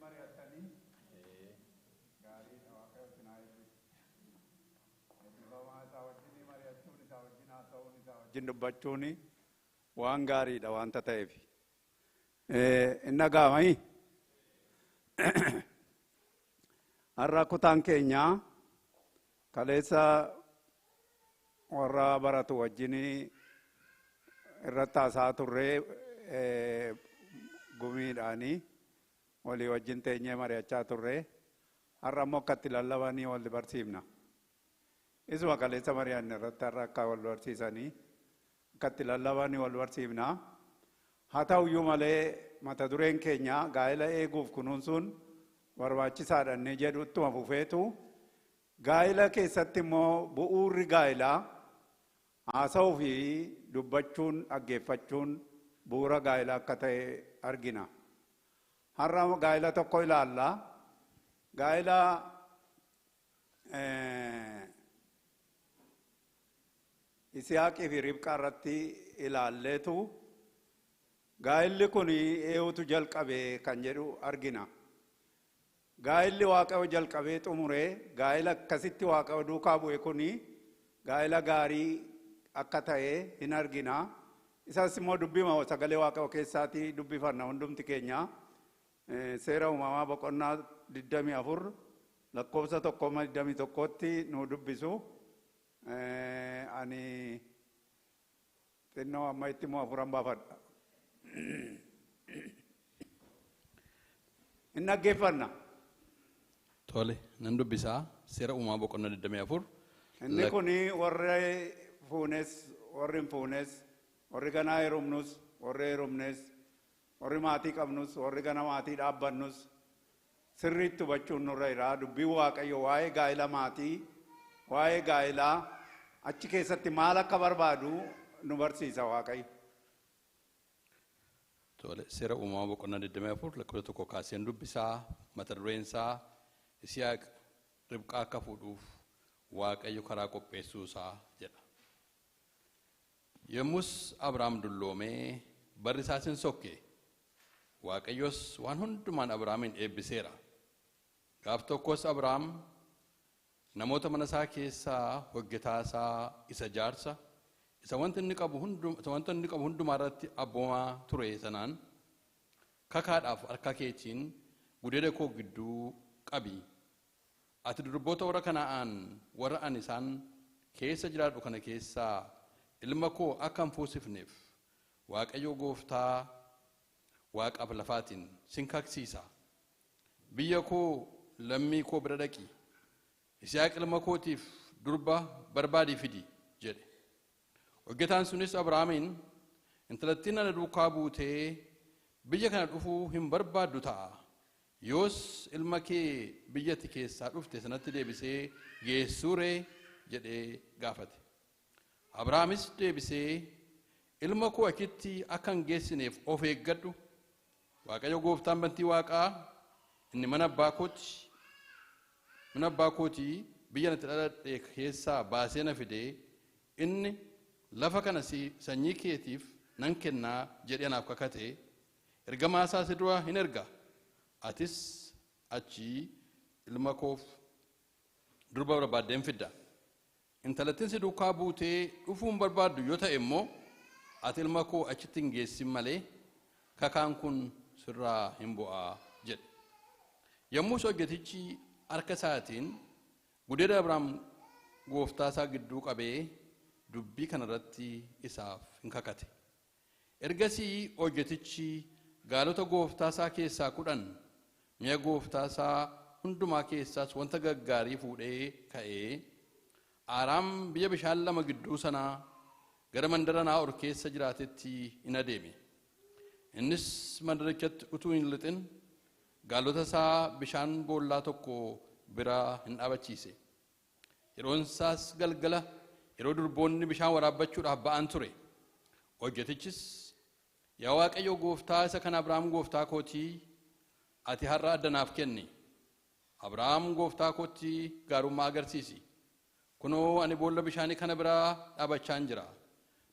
Mari'attanii gaariidha. Waaqayyo isin haa eebbisu. Eebbifamaa. Isaa wajjin mari'achuun, isaa wajjin haasa'uun, isaa wajjin dubbachuun waan gaariidha waanta ta'eef. Inni dhaga'amai. Har'a kutaan keenya kaleessa warra baratu wajjin irratti haasa'aa turree, gumiidhaanii walii wajjin teenyee mari'achaa turre. Har'a immoo akka itti lallabanii wal barsiifna. Isuma kaleessa mari'anne irratti har'a akka wal barsiisanii akka itti lallabanii wal barsiifna. Haa ta'uyyuu malee, mata dureen keenya gaa'ela eeguuf kunuunsuun barbaachisaadha inni jedhu ittuma fufeetu, gaa'ela keessatti immoo bu'uurri gaa'elaa haasa'uu fi dubbachuun, dhaggeeffachuun bu'uura gaa'elaa akka ta'e argina. Har'a gaa'ela tokko ilaalla. Gaa'ela Isihaaqii fi Ribqaa irratti ilaalleetu, gaa'elli kun eenyutu jalqabe kan jedhu argina. Gaa'elli Waaqayyo jalqabee xumuree, gaa'ela akkasitti Waaqayyo duukaa bu'e kuni gaa'ela gaarii akka ta'e hin argina. Isas immoo dubbima sagalee Waaqayyo keessaatii dubbifanna hundumti keenya. Seera Uumamaa boqonnaa 24 lakkoofsa 1 21tti nu dubbisu. Ani xinnoo amma itti immoo afuran baafadha. Hin dhaggeeffanna. Tole, nan dubbisaa. Seera Uumamaa boqonnaa 24. Inni kun warri fuunes, warri hin fuunes, warri ganaa heerumnus, warri heerumnes, warri maatii qabnus, warri gana maatii dhaabbannus sirriitti hubachuun nurra jira. Dubbiin Waaqayyo waa'ee gaa'ela maatii, waa'ee gaa'elaa achi keessatti maal akka barbaadu nu barsiisa Waaqayyo. Tole, Seera Uumamaa boqonnaa 24 lakkoofsa 1 kaaseen dubbisaa. Mata dureen isaa Isihaaq Ribqaa akka fuudhuuf Waaqayyo karaa qopheessuu isaa jedha. Yommus Abrahaam dulloomee barri isaas hin sokke. Waaqayyos waan hundumaan Abrahaamin eebbiseera. Gaaf tokkos Abrahaam namoota mana isaa keessaa hojjetaa isaa isa jaarsa, isa wanta inni qabu hundumaa irratti abboomaa ture sanaan, "Kakaadhaaf harka keetiin gudeeda koo gidduu qabi. Ati durboota warra Kana'aan warra ani isaan keessa jiraadhu kana keessaa ilma koo akka hin fuusifneef Waaqayyo gooftaa waaqaaf lafaatiin sin kaksiisa. Biyya koo, lammii koo bira dhaqi. Yisihaaq ilma kootiif durba barbaadii fidi" jedhe. Hojjetaan sunis Abrahaamiin, "Intalattiin ana duukaa buutee biyya kana dhufuu hin barbaaddu ta'a. Yoos ilma kee biyyatti keessaa dhufte sanatti deebisee geessuu ree?" jedhee gaafate. Abrahaamis deebisee, "Ilma koo achitti akka hin geessineef of eeggadhu. Waaqayyo gooftaan bantii waaqaa inni mana abbaa kootii biyya natti dhaladhe keessaa baasee na fide, inni 'Lafa kana si sanyii keetiif nan kennaa' jedhee anaaf kakate, ergamaa isaa si dura hin erga. Atis achii ilma koof durba barbaaddeen fidda. Intalattiin si duukaa buutee dhufuu hin barbaaddu yoo ta'e immoo, ati ilma koo achitti hin geessin malee kakaan kun sirraa hin bu'aa" jedhe. Yommus hojjetichi harka isaatiin gudeeda Abrahaam gooftaa isaa gidduu qabee dubbii kanarratti isaaf hin kakate. Ergasii hojjetichi gaalota gooftaa isaa keessaa 10, mi'a gooftaa isaa hundumaa keessaas wanta gaggaarii fuudhee ka'ee, Aaraam biyya bishaan lama gidduu sanaa gara mandara Naa'or keessa jiraatetti in adeeme. Innis mandarichatti utuu hin lixin gaalota isaa bishaan boollaa tokko bira hin dhaabachiise. Yeroon isaas galgala, yeroo durboonni bishaan waraabbachuudhaaf ba'an ture. Hojjetichis, "Yaa Waaqayyo gooftaa isa kan Abrahaam gooftaa kootii, ati har'a adda naaf kenni. Abrahaam gooftaa kootti gaarummaa agarsiisi. Kunoo, ani boolla bishaanii kana biraa dhaabachaan jira.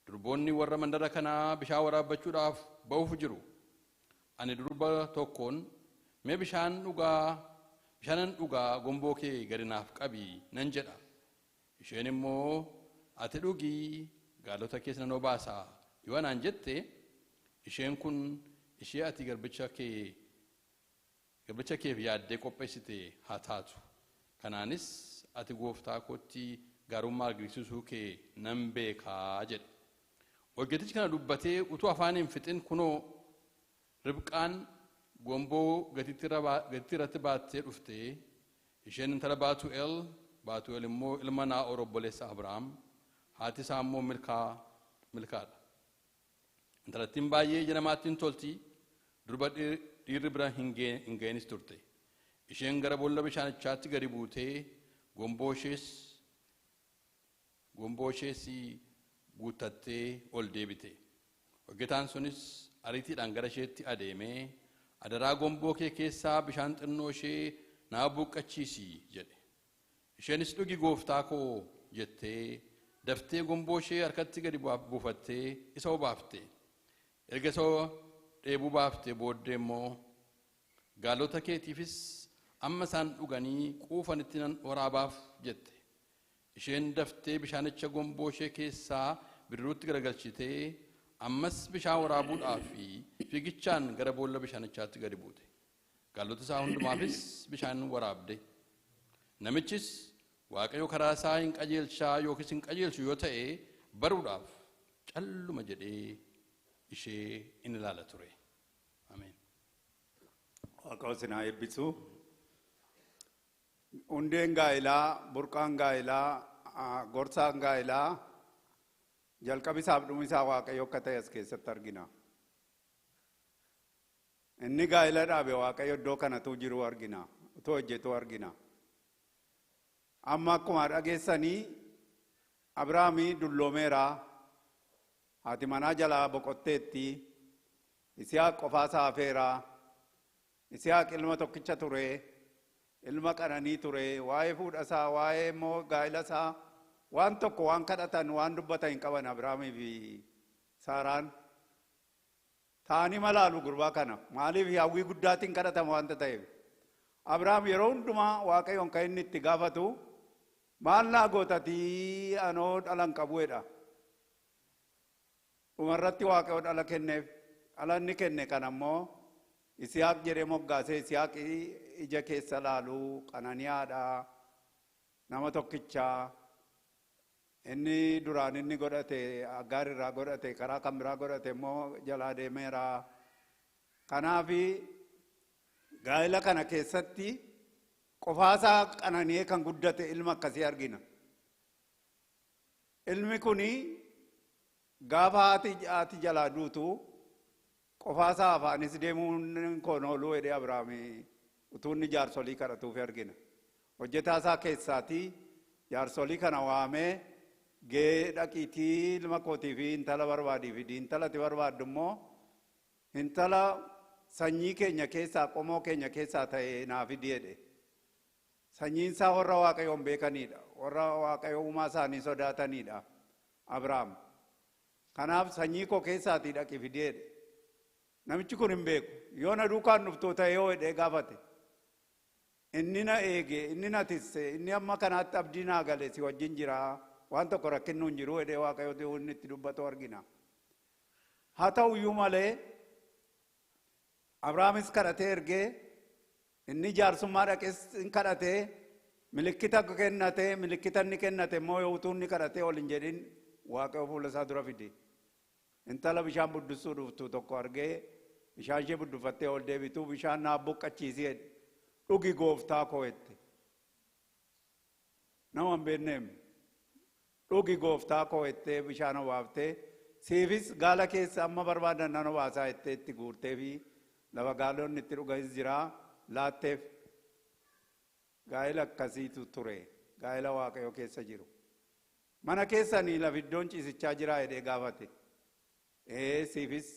Durboonni warra mandara kanaa bishaan waraabbachuudhaaf ba'uuf jiru. Ani durba tokkoon, Mee bishaanan dhugaa gomboo kee gadi naaf qabi nan jedha. Isheen immoo ati dhugii gaalota keessa nan obaasaa yoo anaan jette, isheen kun ishee ati garbicha keef yaaddee qopheessite haa taatu. Kanaanis ati gooftaa kootti gaarummaa argisiisuu kee nan beekaa jedhe. Hojjetichi kana dubbatee utuu afaan hin fixin, kunoo Ribqaan gomboo gatiittii irratti baattee dhufte. Isheen intala Baatu'eel, Baatu'eel immoo ilma Naa'or obboleessa Abrahaam, haati isaa immoo Milkaadha. Intalattiin baay'ee ija namaatti hin tolti, durba dhiirri bira hin ga'inis turte. Isheen gara boolla bishaanichaatti gadi buutee gomboo ishees guuttattee ol deebite. Hojjetaan sunis ariitiidhaan gara isheetti adeemee, "Adaraa, gomboo kee keessaa bishaan xinnoo ishee naa buqqachiisi" jedhe. Isheenis, "Dhugi, gooftaa koo" jettee daftee gomboo ishee harkatti gadi buufattee isa obaafte. Erga isa dheebuu baaftee booddee immoo, "Gaalota keetiifis amma isaan dhuganii quufanitti nan waraabaaf" jette. Isheen daftee bishaanicha gomboo ishee keessaa bidiruutti garagalchitee ammas bishaan waraabuudhaaf fiigichaan gara boolla bishaanichaatti gadi buute. Gaalota isaa hundumaafis bishaan waraabde. Namichis Waaqayyo karaa isaa hin qajeelchaa yookiis hin qajeelchu yoo ta'e baruudhaaf calluma jedhee ishee in ilaala ture. Ameen. Waaqa isin haa eebbisu. Hundeen gaa'ilaa, burqaan gaa'ilaa, gorsaan gaa'ilaa, jalqabisaaf dhumisaa Waaqayyo akka ta'e as keessatti argina. Inni gaa'ila dhaabe Waaqayyo iddoo kanatu jiru argina. Utuu hojjetu argina. Amma akkuma dhageessanii, Abrahaamii dulloomeera. Haati manaa jalaa boqotteetti. Isihaaq qofaasaa hafeera. Isihaaq ilma tokkicha ture. Ilma qananii ture. Waa'ee fuudhasaa, waa'ee immoo gaa'ilasaa waan tokko waan kadhatan, waan dubbatan hin qaban Abrahaamii fi Saaraan. Ta'anii malaalu gurbaa kana. Maaliif? Hawwii guddaatiin kadhatama waanta ta'eef. Abrahaam yeroo hundumaa Waaqayyoon kan inni itti gaafatu, "Maal naa gootatii, anoo dhala hin qabu" jedha. Dhumarratti Waaqayyo dhala kenneef. Dhala inni kenne kana immoo Isihaaq jedhee moggaasee. Isihaaq ija keessa laalu qananiyaadha. Nama tokkichaa. Inni duraan inni godhate, Aggaar irraa godhate, karaa kan biraa godhate immoo jalaa deemeera. Kanaafi gaa'ela kana keessatti qofaasaa qanani'ee kan guddate ilma akkasii argina. Ilmi kuni gaafa haati jalaa duutu, qofaasaa afaanis deemuun koon ooluu jedhee Abrahaam utuu inni jaarsolii kadhatuuf argina. Hojjetaa isaa keessaatii jaarsolii kana waamee, "Gee dhaqiitii ilma kootii fi intala barbaadii fi intala ati barbaaddu immoo intala sanyii keenya keessaa, qomoo keenya keessaa ta'e naa fidi" jedhe. Sanyiin isaa warra Waaqayyoon beekanidha. Warra Waaqayyo uumaa isaanii sodaatanidha Abrahaam. Kanaaf sanyii koo keessaatii dhaqi fidi jedhe. Namichi kun hin beeku. Yoo na duukaan dhuftuu ta'e yoo jedhee gaafate. Inni na eege, inni na tisse, inni amma kanaatti abdii naa gale si wajjin jira. Waan tokko rakkinnu hin jiru jedhee Waaqayyo inni itti dubbatu argina. Haa ta'u iyyuu malee, Abrahaamis kadhatee ergee, inni jaarsummaa dhaqes hin kadhatee, milikkita kennatee, milikkita inni kennate immoo yoo utuu inni kadhatee ol hin jedhin Waaqayyo fuula isaa dura fide. Intala bishaan buddusuu dhuftu tokko argee, bishaan ishee buddufattee ol deebituu, "Bishaan naa buqqachiisee" jedhe. "Dhugi, gooftaa koo" jette. Nama hin beekneem. "Dhugi, gooftaa koo" jettee bishaan obaaftee, "Siifis gaala keessa amma barbaadan nan obaasaa" jettee itti guurtee fi lafa gaalonni itti dhuganis jira laatteef. Gaa'ela akkasiitu ture. Gaa'ela Waaqayyo keessa jiru. "Mana keessanii lafi iddoon ciisichaa jiraa?" jedhee gaafate. "Ee, siifis,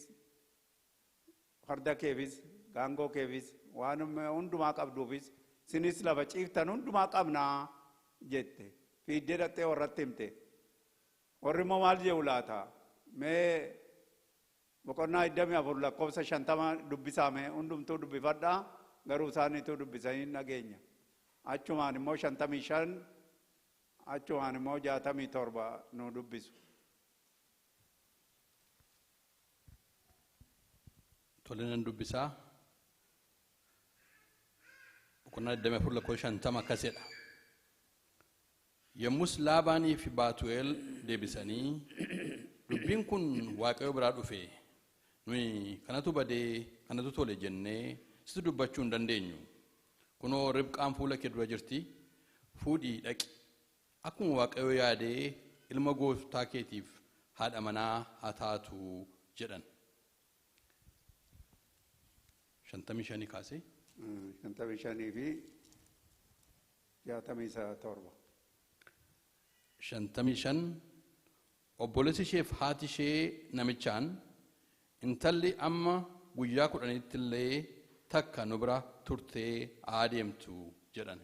farda keefis, gaangoo keefis, waan hundumaa qabduufis, sinis lafa ciiftan hundumaa qabnaa" jette. Fiiddee dhaqxee warratti himte. Warri immoo maal jedhu laata? Mee boqonnaa 24 lakkoofsa 50 dubbisaame, hundumtuu dubbifadhaa. Garuu isaaniitu dubbisanii dhageenya. Achumaan immoo 55, achumaan immoo 67 nu dubbisu. Tole, nan dubbisaa. Boqonnaa 24 lakkoofsa 50 akkasidha. Yommus Laabaanii fi Baatu'eel deebisanii, "Dubbiin kun Waaqayyo biraa dhufe. Nuyi kanatu badee kanatu tole jennee sitti dubbachuu hin dandeenyu. Kunoo, Ribqaan fuula kee dura jirti, fuudhii dhaqi. Akkuma Waaqayyo yaadee ilma gooftaa keetiif haadha manaa haa taatu," jedhan. 55 kaasee. 55 fi 67. 55. Obboleessi isheef haati ishee namichaan, "Intalli amma guyyaa 10tti illee takka nu bira turtee adeemtu," jedhan.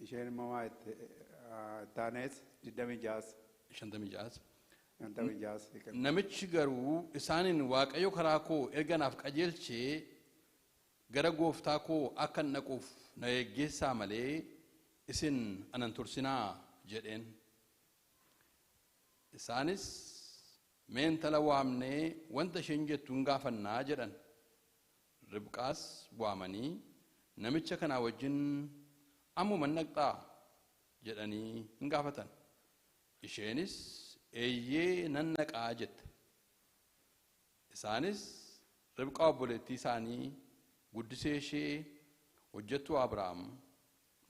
Isheen immoo maa itti taanes 26. 56. 56. Namichi garuu isaaniin, "Waaqayyo karaa koo erga naaf qajeelchee gara gooftaa koo akka hin dhaquuf na geggeessaa malee isin anan tursinaa," jedheen. Isaanis, "Mee intala waamnee wanta isheen jettu hin gaafannaa," jedhan. Ribqaas waamanii, "Namicha kanaa wajjin ammuma dhaqxaa?" jedhanii hin gaafatan. Isheenis, "Eeyyee, nan dhaqaa," jette. Isaanis Ribqaa obboleettii isaanii, guddisee ishee, hojjettuu Abrahaam,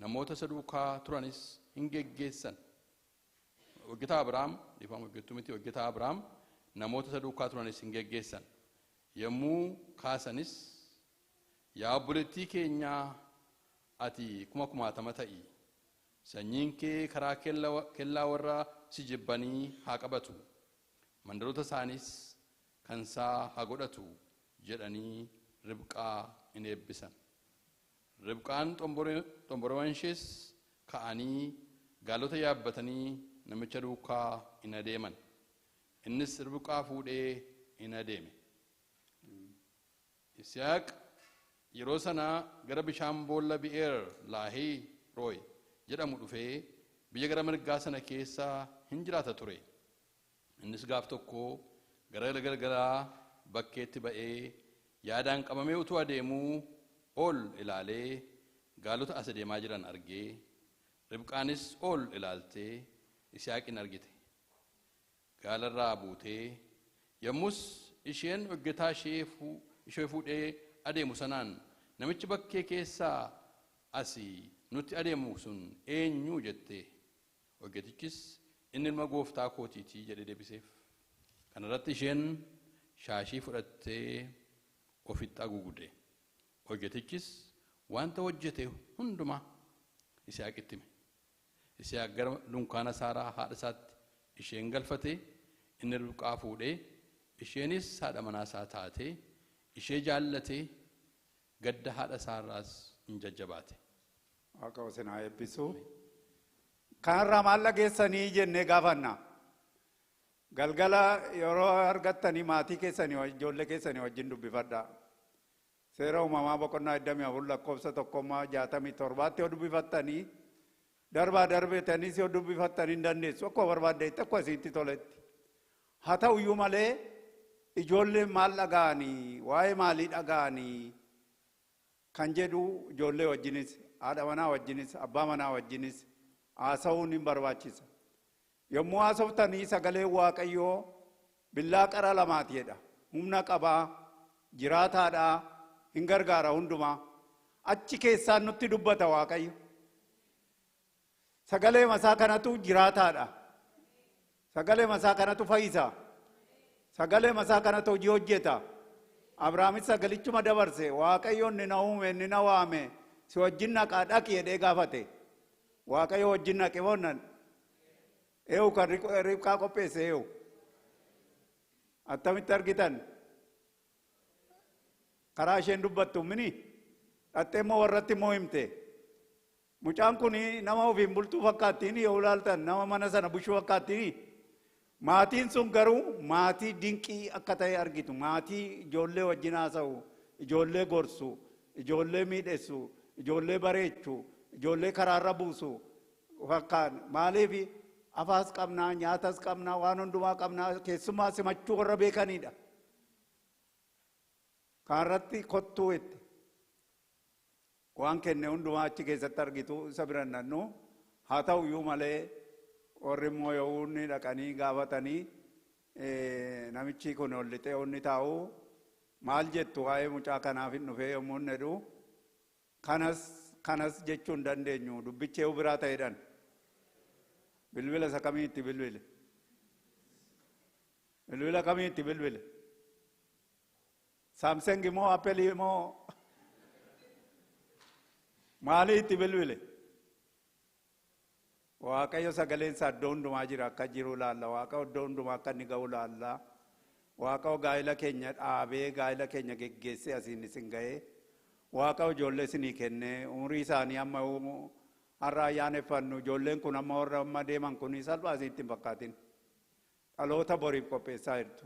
namoota isa duukaa turanis hin geggeessan. Hojjetaa Abrahaam, dhiifama, hojjettuu miti, hojjetaa Abrahaam, namoota isa duukaa turanis hin geggeessan. Yommuu kaasanis, "Yaa obboleettii keenyaa, ati kuma kumaatama ta'i. Sanyiin kee karaa kellaa warra si jibbanii haa qabatu. Mandaroota isaaniis kan isaa haa godhatu," jedhanii Ribqaa in eebbisan. Ribqaan xomboreewwan ishees ka'anii gaalota yaabbatanii namicha duukaa in adeeman. Innis Ribqaa fuudhee in adeeme. Yisihaaq yeroo sana gara bishaan boolla Bi'eer Laahii Rooy jedhamu dhufee biyya gara mirgaa sana keessa hin jiraata ture. Innis gaaf tokko gara galgalaa bakkeetti ba'ee yaadaan qabamee utuu adeemuu ol ilaalee gaalota as adeemaa jiran argee, Ribqaanis ol ilaaltee Yisihaaqin argite. Gaalarraa buutee yommus isheen hojjetaa ishee fuudhee adeemu sanaan, "Namichi bakkee keessaa asii nutti adeemu sun eenyu?" jette. Hojjetichis, "Inni ilma gooftaa kootiitii," jedhee deebiseef. Kana irratti isheen shaashii fudhattee ofitti haguugde. Hojjetichis wanta hojjete hundumaa Yisihaaqitti hime. Yisihaaq gara dunkaana Saaraa haadha isaatti isheen galfate, inni Ribqaa fuudhee, isheenis haadha manaa isaa taatee ishee jaallatee gadda haadha isaarraas hin jajjabaate. Waaqa isin haa eebbisu. Kanarraa maal dhageessanii jennee gaafanna. Galgala yeroo argattanii maatii keessanii, ijoollee keessanii wajjin dubbifadhaa. Seera Uumamaa boqonnaa 24 lakkoofsa 1 67tti yoo dubbifattanii, darbaa darbeetaniis yoo dubbifattanii hin dandeessu, akkuma barbaaddeetti, akkuma isitti toletti. Haa ta'uyyuu malee ijoolleen maal dhaga'anii, waa'ee maalii dhaga'anii kan jedhu ijoollee wajjinis, haadha manaa wajjinis, abbaa manaa wajjinis haasa'uun hin barbaachisa. Yommuu haasoftanii sagaleen Waaqayyoo billaa qara lamaati jedha. Humna qabaa, jiraataadhaa, hin gargaara hundumaa. Achi keessaan nutti dubbata Waaqayyo. Sagalee masaa kanatu jiraataadha. Sagalee masaa kanatu fayyisa. Sagalee masaa kanatu hojii hojjeta. Abrahaamis sagalichuma dabarse. Waaqayyo inni na uume, inni na waame, si wajjin naqaa dhaqi jedhee gaafate. Waaqayyo wajjin naqe boonnan. Eewu kan Ribqaa qopheesse eewu. Attamitti argitan? Karaa isheen dubbattu mini dhattee immoo warratti immoo himte. Mucaan kun nama ofiin bultuu fakkaattiin yoo ilaaltan, nama mana sana bushuu fakkaattiin. Maatiin sun garuu maatii dinqii akka ta'e argitu. Maatii ijoollee wajjin haasa'u, ijoollee gorsu, ijoollee miidhessu, ijoollee bareechu, ijoollee karaarra buusu fakkaan. Maaliif afaas qabnaa, nyaatas qabnaa, waan hundumaa qabnaa, keessumaa simachuu warra beekanidha. Kanarratti kottuu itti waan kenne hundumaa achi keessatti argitu isa bira nannu. Haa ta'uyyuu malee warri immoo yoo inni dhaqanii gaafatanii namichi kun ol lixee inni taa'u maal jettu waa'ee mucaa kanaaf hin dhufee yommuu inni jedhu kanas kanas jechuu hin dandeenyu dubbichi yoo biraa ta'edhaan. Bilbila isa kamii itti bilbile? Bilbila kamii itti bilbile? Samsung moo Apple moo maalii itti bilbile? Waaqayyo sagaleen isaa iddoo hundumaa jira akka jiru laalla. Waaqa iddoo hundumaa akka inni ga'u laalla. Waaqa gaa'ila keenya dhaabee gaa'ila keenya geggeessee asiin isin ga'ee Waaqa ijoollee isinii kennee umurii isaanii amma har'a ayyaaneffannu ijoolleen kun amma warra amma deeman kun salphaa isinitti hin fakkaatin. Dhaloota boriif qopheessaa jirtu.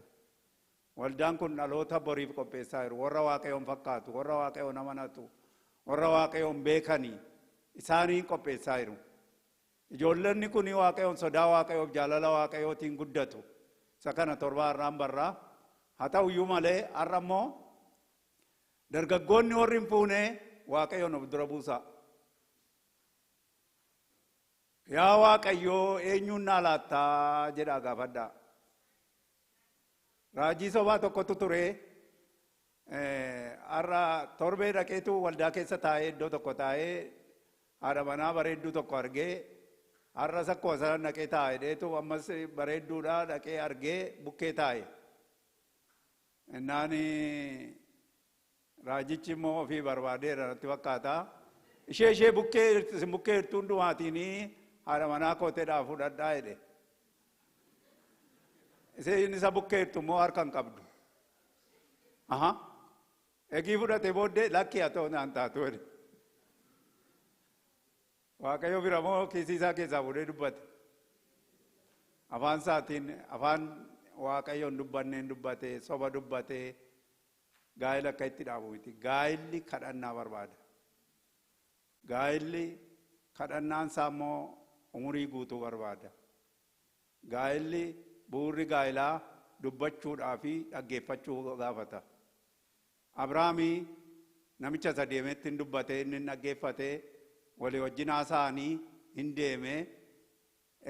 Waldaan kun dhaloota boriif qopheessaa jiru. Warra Waaqayyoon fakkaatu, warra Waaqayyoon amanatu, warra Waaqayyoon beekanii isaaniin qopheessaa jiru. Ijoollonni kun Waaqayyoon sodaa Waaqayyoof jaalala Waaqayyootiin guddatu. Isa kana torba har'aan barraa. Haa ta'uyyuu malee har'a immoo dargaggoonni warri hin fuune Waaqayyoon of dura buusaa. Yaa Waaqayyoo eenyuun naa laattaa jedhaa gaafadhaa. Raajii sobaa tokkotu ture. Har'a torbee dhaqeetu waldaa keessa taa'ee iddoo tokko taa'ee haadha manaa bareedduu tokko argee har'as akkuma sana dhaqee taa'e dheetu ammas bareedduudhaa dhaqee argee bukkee taa'e. Innaan raajichi immoo ofii barbaadeera natti fakkaata. Ishee bukkee isin bukkee jirtu hundumaatiin haadha manaa kooteedhaa fudhadhaa jedhe. Isheen isa bukkee jirtu immoo harka hin qabdu. Aha. Egii fudhatee booddee lakki haa ta'u naan taatu jedhe. Waaqayyo bira moo kiisii isaa keessaa fuudhee dubbate. Afaan isaatiin afaan Waaqayyoon dubbanneen dubbate, soba dubbate, gaa'ila akka itti dhaabu miti. Gaa'illi kadhannaa barbaada. Gaa'illi kadhannaan isaa immoo umurii guutuu barbaada. Gaa'illi bu'uurri gaa'ilaa dubbachuudhaa fi dhaggeeffachuu gaafata. Abrahaamii namicha isa deemetti hin dubbate, inni hin dhaggeeffate, walii wajjin haasa'anii hin deeme.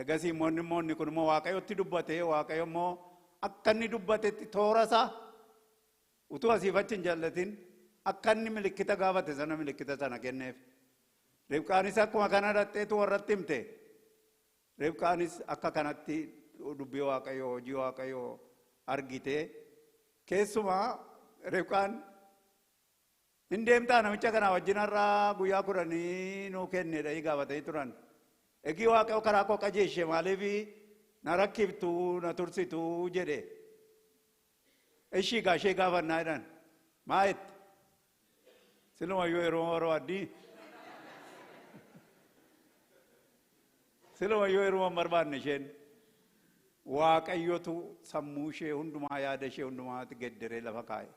Egasii immoo inni kun immoo Waaqayyotti dubbate, Waaqayyo immoo akka inni dubbatetti toora isaa utuu asiif achi hin jallatin akka inni milikkita gaafate sana milikkita sana kenneef. Ribqaanis akkuma kana dhaqxeetu warratti himte. Ribqaanis akka kanatti dubbii Waaqayyoo hojii Waaqayyoo argite. Keessumaa Ribqaan hin deemtaa namicha kana wajjin har'aa guyyaa 10 nuu kennedha gaafatanii turan. Egii Waaqayyo karaa koo qajeeshe maaliif na rakkiftuu na tursituu jedhe. Ishii gaa ishee gaafannaa jedhan. Maa jette? Silumayyuu yeroo barbaaddii. Silumayyuu yeroo hin barbaanne isheen. Waaqayyotu sammuu ishee hundumaa yaada ishee hundumaatti gedderee lafa kaa'e.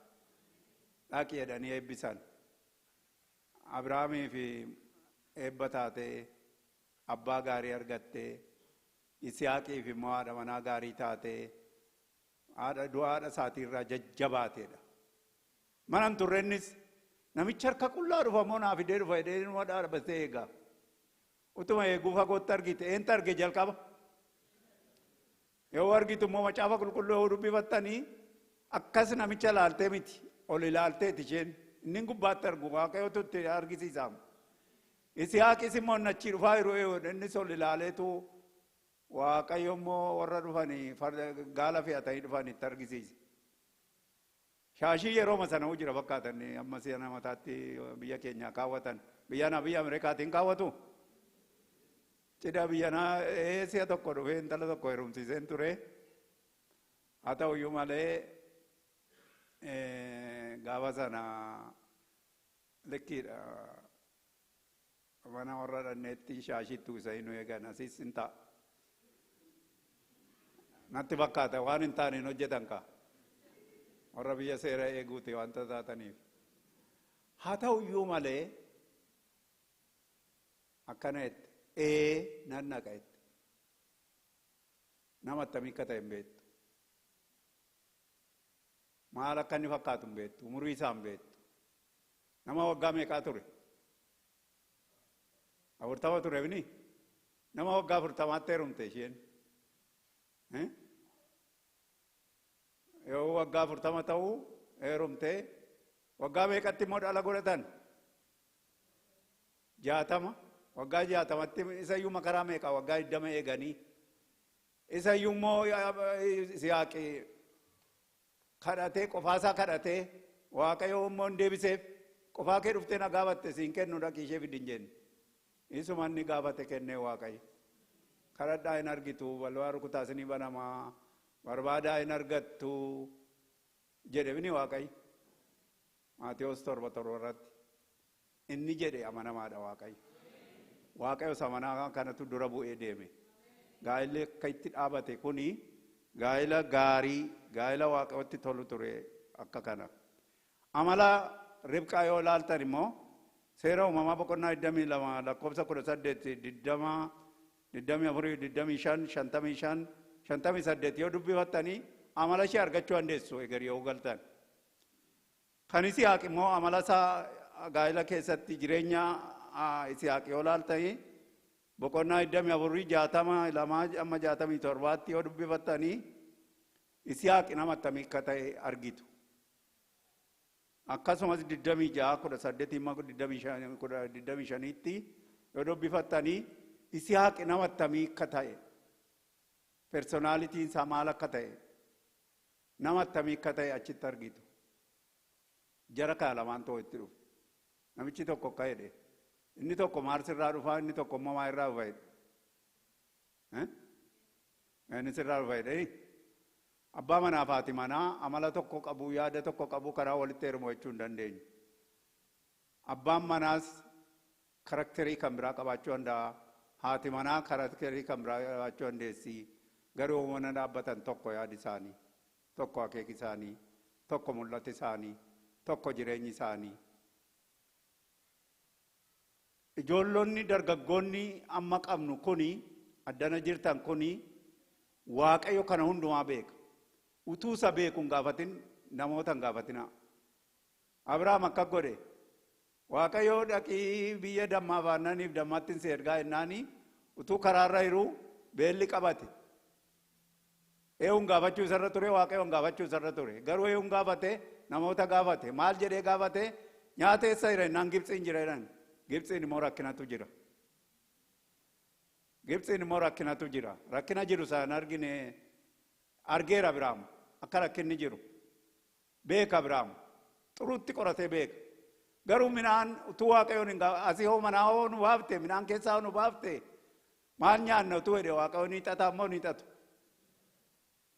Dhaqi jedhanii eebbisan. Abrahaamii fi eebba taatee abbaa gaarii argattee Yisihaaqiif immoo haadha manaa gaarii taatee haadha du'a haadha isaatiirraa jajjabaateedha. Mana hin turrennis namichi harka qullaa dhufa moo naa fidee dhufa jedhee numa dhaabbatee eega. Utuma eeguu fagootti argite eentu arge jalqaba. Yoo argitu immoo macaafa qulqulluu yoo dubbifattanii akkas namicha ilaaltee miti ol ilaalteeti isheen inni gubbaatti argu Waaqayyotu itti argisiisa. Yisihaaqis immoo achii dhufaa yeroo innis ol ilaaleetu Waaqayyo immoo warra dhufanii gaala fe'atanii dhufan itti argisiise. Shaashii yeroo sana jira fakkaatan amma si'a mataatti biyya keenyaa kaawwatan biyya biyya Ameerikaatiin kaawwatu. Cidha biyya si'a tokko dhufee intala tokko heerumsiiseen ture. Haa ta'uyyuu malee gaafa sana likkiidha. Mana warra dhanneetti shaashiitti uwwisanii nu eegan asis hin ta'a. Natti fakkaata waan hin taane hin hojjetan kaa. Warra biyya seera eeguuti wanta taataniif. Haa ta'uyyuu malee akkana jette, ee nan naqa jette. Nama attamii akka ta'e hin beektu. Maal akka inni fakkaatu hin beektu. Umurii isaa hin beektu. Nama waggaa meeqaa ture? 40 ture bini? Nama waggaa 40tti heerumte isheen. Yoo waggaa 40 ta'uu heerumte, waggaa meeqatti immoo dhala godhatan? 60. Waggaa 60tti isayyuu makaraa meeqa waggaa 20 eeganii. Isayyuu immoo Yisihaaq kadhatee qofaasaa kadhatee Waaqayyo immoo hin deebiseef. Qofaa kee dhuftee na gaafatte siin kennu dhaqii ishee fidi hin jenne. Isuma inni gaafate kennee Waaqayyo. Kadhadhaa hin argitu, balbala rukutaa isinii banamaa, barbaadaa hin argattu jedhe bini Waaqayyo. Maatewos 7:7 irratti. Inni jedhe amanamaadha Waaqayyo. Waaqayyo amanaa kanatu dura bu'ee deeme. Gaa'elli akka itti dhaabate kuni gaa'ela gaarii, gaa'ela Waaqayyotti tolu ture akka kana. Amala Ribqaa yoo ilaaltan immoo seera uumamaa boqonnaa 22 lakkoofsa 18, 20, 24, 25, 55, 58 yoo dubbifattanii amala ishee argachuu dandeessu eger yoo galtan. Kan Yisihaaq immoo amala isaa gaa'ela keessatti jireenya Yisihaaq yoo ilaaltanii boqonnaa 24 62 amma 67tti yoo dubbifattanii Yisihaaq nama attamii akka ta'e argitu. Akkasumas 26 18 amma 25tti yoo dubbifattanii Yisihaaq nama attamii akka ta'e, personaalitiin isaa maal akka ta'e, nama attamii akka ta'e achitti argitu. Jara kana lamaan ta'u itti dhufe. Namichi tokko akka jedhe, inni tokko Maarsirraa dhufaa, inni tokko immoo maalirraa dhufa jedhe. Inni sirraa dhufa jedhe. Abbaa manaa fi haati manaa amala tokko qabu, yaada tokko qabu, karaa walitti heerumu jechuu hin dandeenyu. Abbaan manaas karakterii kan biraa qabaachuu danda'a. Haati manaa karakterii kan biraa qabaachuu dandeessi. Garuu mana dhaabbatan tokko yaadi isaanii, tokko akeeki isaanii, tokko mul'ati isaanii, tokko jireenyi isaanii. Ijoollonni dargaggoonni amma qabnu kuni, addana jirtan kuni, Waaqayyo kana hundumaa beeka. Utuu isa beeku hin gaafatin, namoota hin gaafatinaa. Abrahaam akka godhe, Waaqayyo dhaqii biyya dammaaf aannaniif dammaatti si ergaa jennaani utuu karaarra jiruu beelli qabate. Eewuun gaafachuu isarra ture, Waaqayyoon gaafachuu isarra ture. Garuu eewuun gaafate, namoota gaafate. Maal jedhee gaafate? Nyaata eessa jira jennaan Gibxiin jira jedhan. Gibxiin immoo rakkinatu jira. Gibxiin immoo rakkinatu jira. Rakkina jiru sana argine argeera Abrahaam akka rakkinni jiru. Beeka Abrahaam. Xuruutti qoratee beeka. Garuu midhaan utuu Waaqayyoon hin asii hoo manaa hoo nu baafte, midhaan keessaa hoo nu baafte, maal nyaanna utuu jedhe Waaqayyoon ni xataa immoo ni xatu.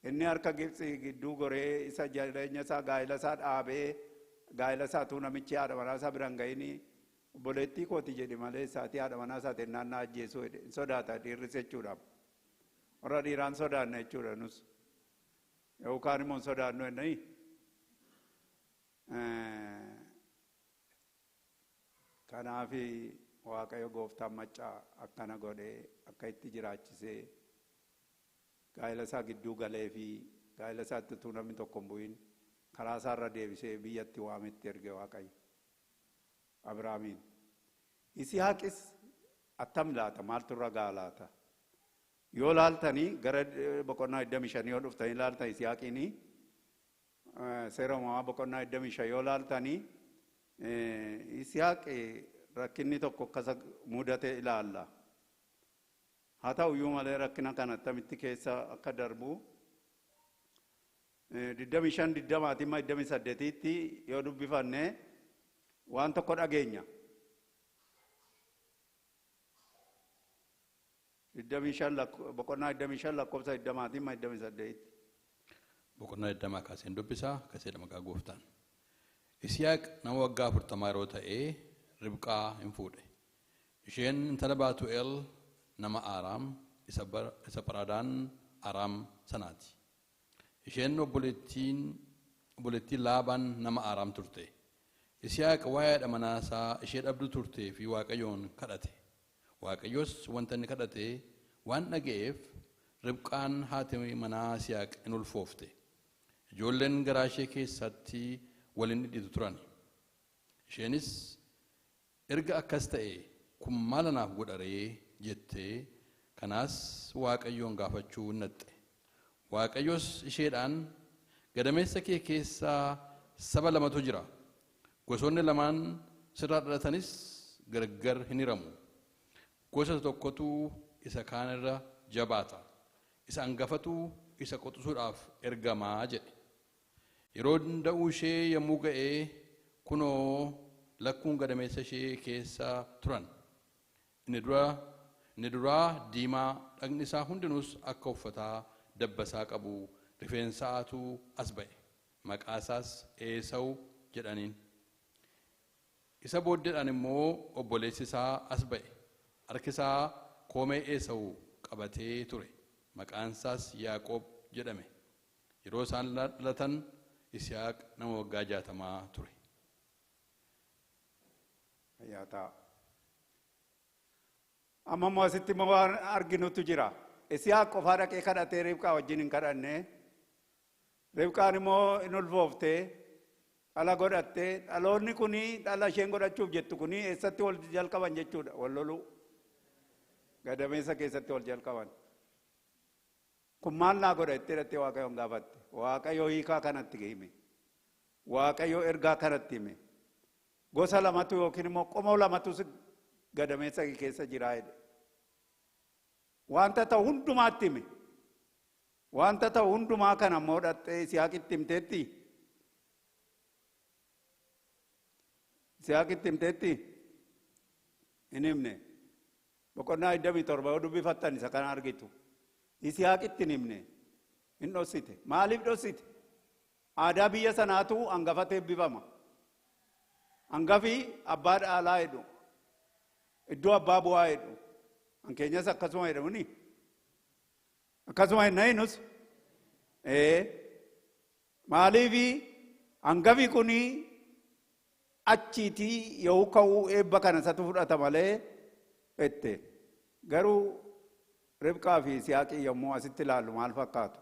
Inni harka Gibxii gidduu goree isa jireenya isaa gaa'ela isaa dhaabee gaa'ela isaa utuu namichi haadha manaa isaa bira hin ga'inii obboleettii kooti jedhi malee isaatii haadha manaa isaa ta'e naannaa ajjeesuu jedhe. Hin sodaata dhiirris jechuudha. Warra dhiiraan sodaanna jechuudha nus. Yookaan immoo hin sodaannu jennanii. Kanaaf Waaqayyo gooftaan maccaa akkana godhee akka itti jiraachisee gaa'ela isaa gidduu galee fi gaa'ela isaatti utuu namni tokko hin bu'in karaa isaarra deebisee biyyatti waametti erge Waaqayyo Abrahaamiin. Yisihaaqis attam laata, maaltu irra ga'a laata? Yoo laaltanii gara boqonnaa 25 yoo dhuftanii laaltan Yisihaaqiinii seera uumamaa boqonnaa 25 yoo laaltanii Yisihaaq rakkinni tokko akkasa mudate ilaalla. Haa ta'uyyuu malee rakkina kana attamitti keessa akka darbu 25 20 28tti yoo dubbifanne waan tokko dhageenya. 25 boqonnaa 25 lakkoofsa 20 28tti. Boqonnaa 20 kaaseen dubbisaa kaseedha maqaa gooftaan. Yisihaaq nama waggaa 40 yeroo ta'ee Ribqaa hin fuudhe. Isheen intala Baatu'eel nama Aaraam isa Pharadaan Aaraam sanaati. Isheen obboleettii Laabaan nama Aaraam turte. Yisihaaq waa'ee haadha manaa isaa ishee dhabduu turtee fi Waaqayyoon kadhate. Waaqayyos wanta inni kadhate waan dhaga'eef Ribqaan haati manaa Yisihaaq in ulfoofte. Ijoolleen garaa ishee keessatti waliin dhidhiitu turan. Isheenis erga akkas ta'e kun maal anaaf godha ree jettee kanaas Waaqayyoon gaafachuu dhaqxe. Waaqayyos isheedhaan gadameessa kee keessaa saba lamatu jira. Gosoonni lamaan sirraa dhalatanis gargar hin hiramu. Gosa tokkotu isa kaan irra jabaata. Isa hangafatu isa qoxisuudhaaf ergamaa jedhe. Yeroo da'uu ishee yommuu ga'ee kunoo lakkuun gadameessa ishee keessa turan. Inni duraa diimaa dhagni isaa hundinuus akka uffataa dabbasaa qabu rifeensaatu as ba'e. Maqaa isaas Eesawu jedhaniin. Isa booddeedhaan immoo obboleessi isaa as ba'e. Harki isaa koomee Eesawu qabatee ture. Maqaan isaas Yaaqoob jedhame. Yeroo isaan dhalatan Yisihaaq nama waggaa 60 ture. Fayyaa ta'a. Amma immoo asitti immoo waan arginutu jira. Yisihaaq qofaa dhaqee kadhatee Ribqaa wajjin hin kadhanne. Ribqaan immoo in ulfooftee dhala godhattee dhaloonni kuni dhala isheen godhachuuf jettu kuni eessatti wal jalqaban jechuudha wal loluu. Gadameessa keessatti wal jalqaban. Kun maal naa godha jettee dhattee Waaqayyoon gaafatte. Waaqayyo hiikaa kanatti hime. Waaqayyo ergaa kanatti hime. Gosa lamatu yookiin immoo qomoo lamatu gadameessa keessa jira jedhe. Wanta ta'u hundumaatti hime. Wanta ta'u hundumaa kana immoo dhattee Yisihaaqitti himteetti. Yisihaaqitti himteetti hin himne. Boqonnaa 27 yoo dubbifattan isa kana argitu. Yisihaaqitti hin himne. Hin dhoksite. Maaliif dhoksite? Aadaa biyya sanaatu hangafatu eebbifama. Hangafi abbaa dhaalaa jedhu. Iddoo abbaa bu'aa jedhu. Hankeenyas akkasuma jedhamuni. Akkasuma hin nayinus. Maaliifi hangafi kuni achiitii yoo ka'uu eebba kana isatu fudhata malee jette. Garuu Ribqaa fi Yisihaaqii yommuu asitti ilaallu maal fakkaatu?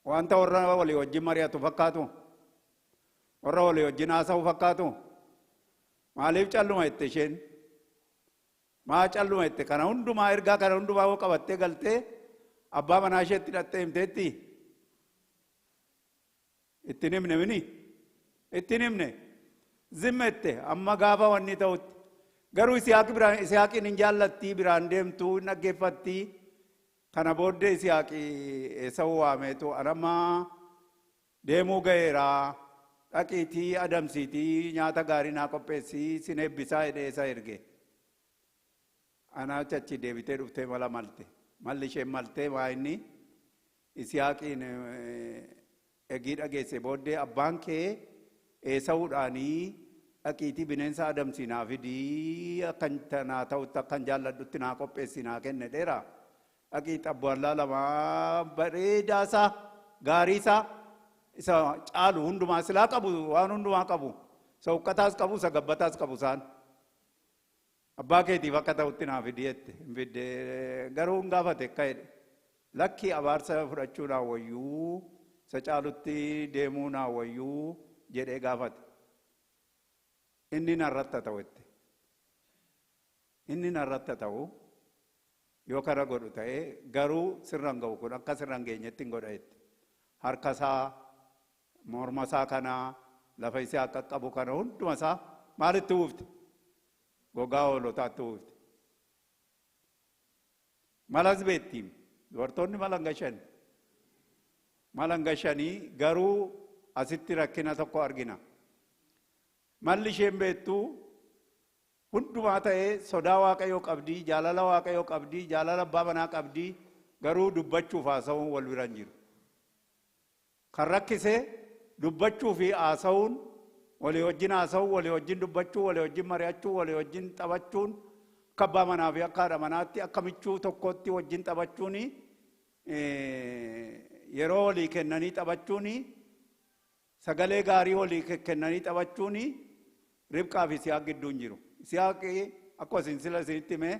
Wanta warra walii wajjin mari'atu fakkaatu? Warra walii wajjin haasa'u fakkaatu? Maaliif calluma jette isheen? Maa calluma jette? Kana hundumaa ergaa kana hundumaa yoo qabattee galtee abbaa manaa isheetti hidhattee himteetti? Ittiin himne mini? Ittiin himne. Zimma jette amma gaafa wanni ta'utti. Garuu Yisihaaqiin hin jaallattii biraan deemtuu hin dhaggeeffattii. Kana booddee Yisihaaqi Esawu waameetu anamma deemuu ga'eera. Dhaqiitii adamsiitii nyaata gaarii naa qopheessii sin eebbisaa jedhee isa erge. Anaa achi deebitee dhuftee mala malte. Malli isheen maltee waa inni Yisihaaqiin egii dhageesse booddee abbaan kee Esawuudhaanii dhaqiitii bineensa adamsii naa fidii akkan naa ta'utti akkan jaalladhutti naa qopheessii naa kenne dheera. Dhaqii xabbaallaa lamaa bareedaasaa gaariisaa isa caalu hundumaa silaa qabu waan hundumaa qabu isa huqqataas qabu isa gabbataas qabu isaan. Abbaa keetiif akka ta'utti naa fidii jette hin fidde garuu hin gaafate akka jedhe lakki abaarsa fudhachuu naa wayyuu isa caalutti deemuu naa wayyuu jedhee gaafate. Inni narratti haa ta'u jette. Inni narratti haa ta'u yoo kana godhu ta'ee garuu sirra hin ga'u kun akka sirra hin geenyetti hin godha jette. Harka isaa morma isaa kana lafa isaa akka qabu kana hunduma isaa maalitti uwwifte? Gogaa hoolotaatti uwwifte. Malas beektiim dubartoonni mala hin gashan. Mala hin gashanii garuu asitti rakkina tokko argina. Malli isheen beektu hundumaa ta'ee sodaa Waaqayyoo qabdii, jaalala Waaqayyoo qabdii, jaalala abbaa manaa qabdii garuu dubbachuuf haasa'uun wal bira hin jiru. Kan rakkise dubbachuu fi haasa'uun walii wajjin haasa'uu, walii wajjin dubbachuu, walii wajjin mari'achuu, walii wajjin taphachuun akka abbaa manaa fi akka haadha manaatti akka michuu tokkotti wajjin taphachuun yeroo walii kennanii taphachuun Sagalee gaarii walii kennanii taphachuun Ribqaa fi Yisihaaq gidduu hin jiru. Yisihaaq akkuma isin sila isinitti hime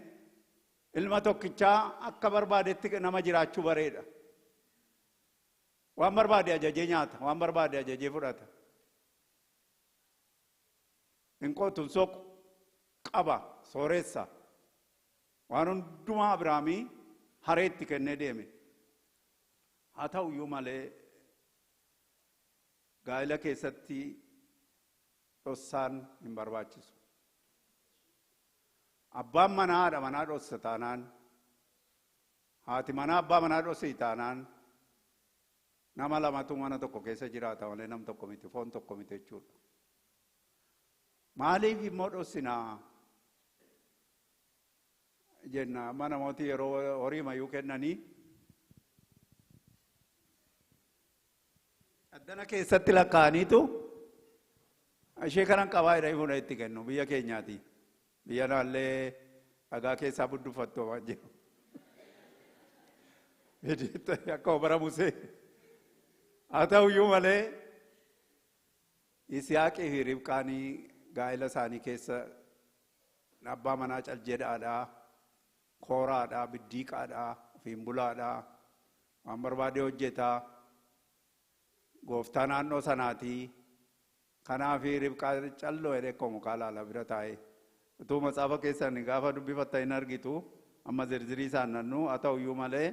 ilma tokkichaa akka barbaadetti nama jiraachuu bareedha. Waan barbaade ajajee nyaata, waan barbaade ajajee fudhata. Hin qotu, hin soqu, qaba, sooressa. Waan hundumaa Abiraamii hareetti kennee deeme. Haa ta'uyyuu malee gaa'ela keessatti dhossaan hin barbaachisu. Abbaan manaa haadha manaa dhossa taanaan, haati manaa abbaa manaa dhossii taanaan, nama lamatu mana tokko keessa jiraata malee nam tokko miti, foon tokko miti jechuudha. Maaliif immoo dhossinaa jenna? Amma namooti yeroo horii mayyuu kennanii addana keessatti lakkaa'aniitu ishee kanan qabaa jedhanii fuula itti kennu biyya keenyaati. Biyya naallee dhagaa keessaa budduffattu waan jiru. Akka bara Musee. Haa ta'uyyuu malee Yisihaaqii fi Ribqaanii gaa'ela isaanii keessa abbaa manaa caljedhaadhaa, kooraadhaa, biddiiqaadhaa, ofiin bulaadhaa, waan barbaade hojjetaa, gooftaa naannoo sanaatii. Kanaaf Ribqaa calloo jedhee akkuma mukaa laala bira taa'ee. Utuu matsaafa keessan gaafa dubbifatta hin argitu, amma zirzirii isaan nannu. Haa ta'uyyuu malee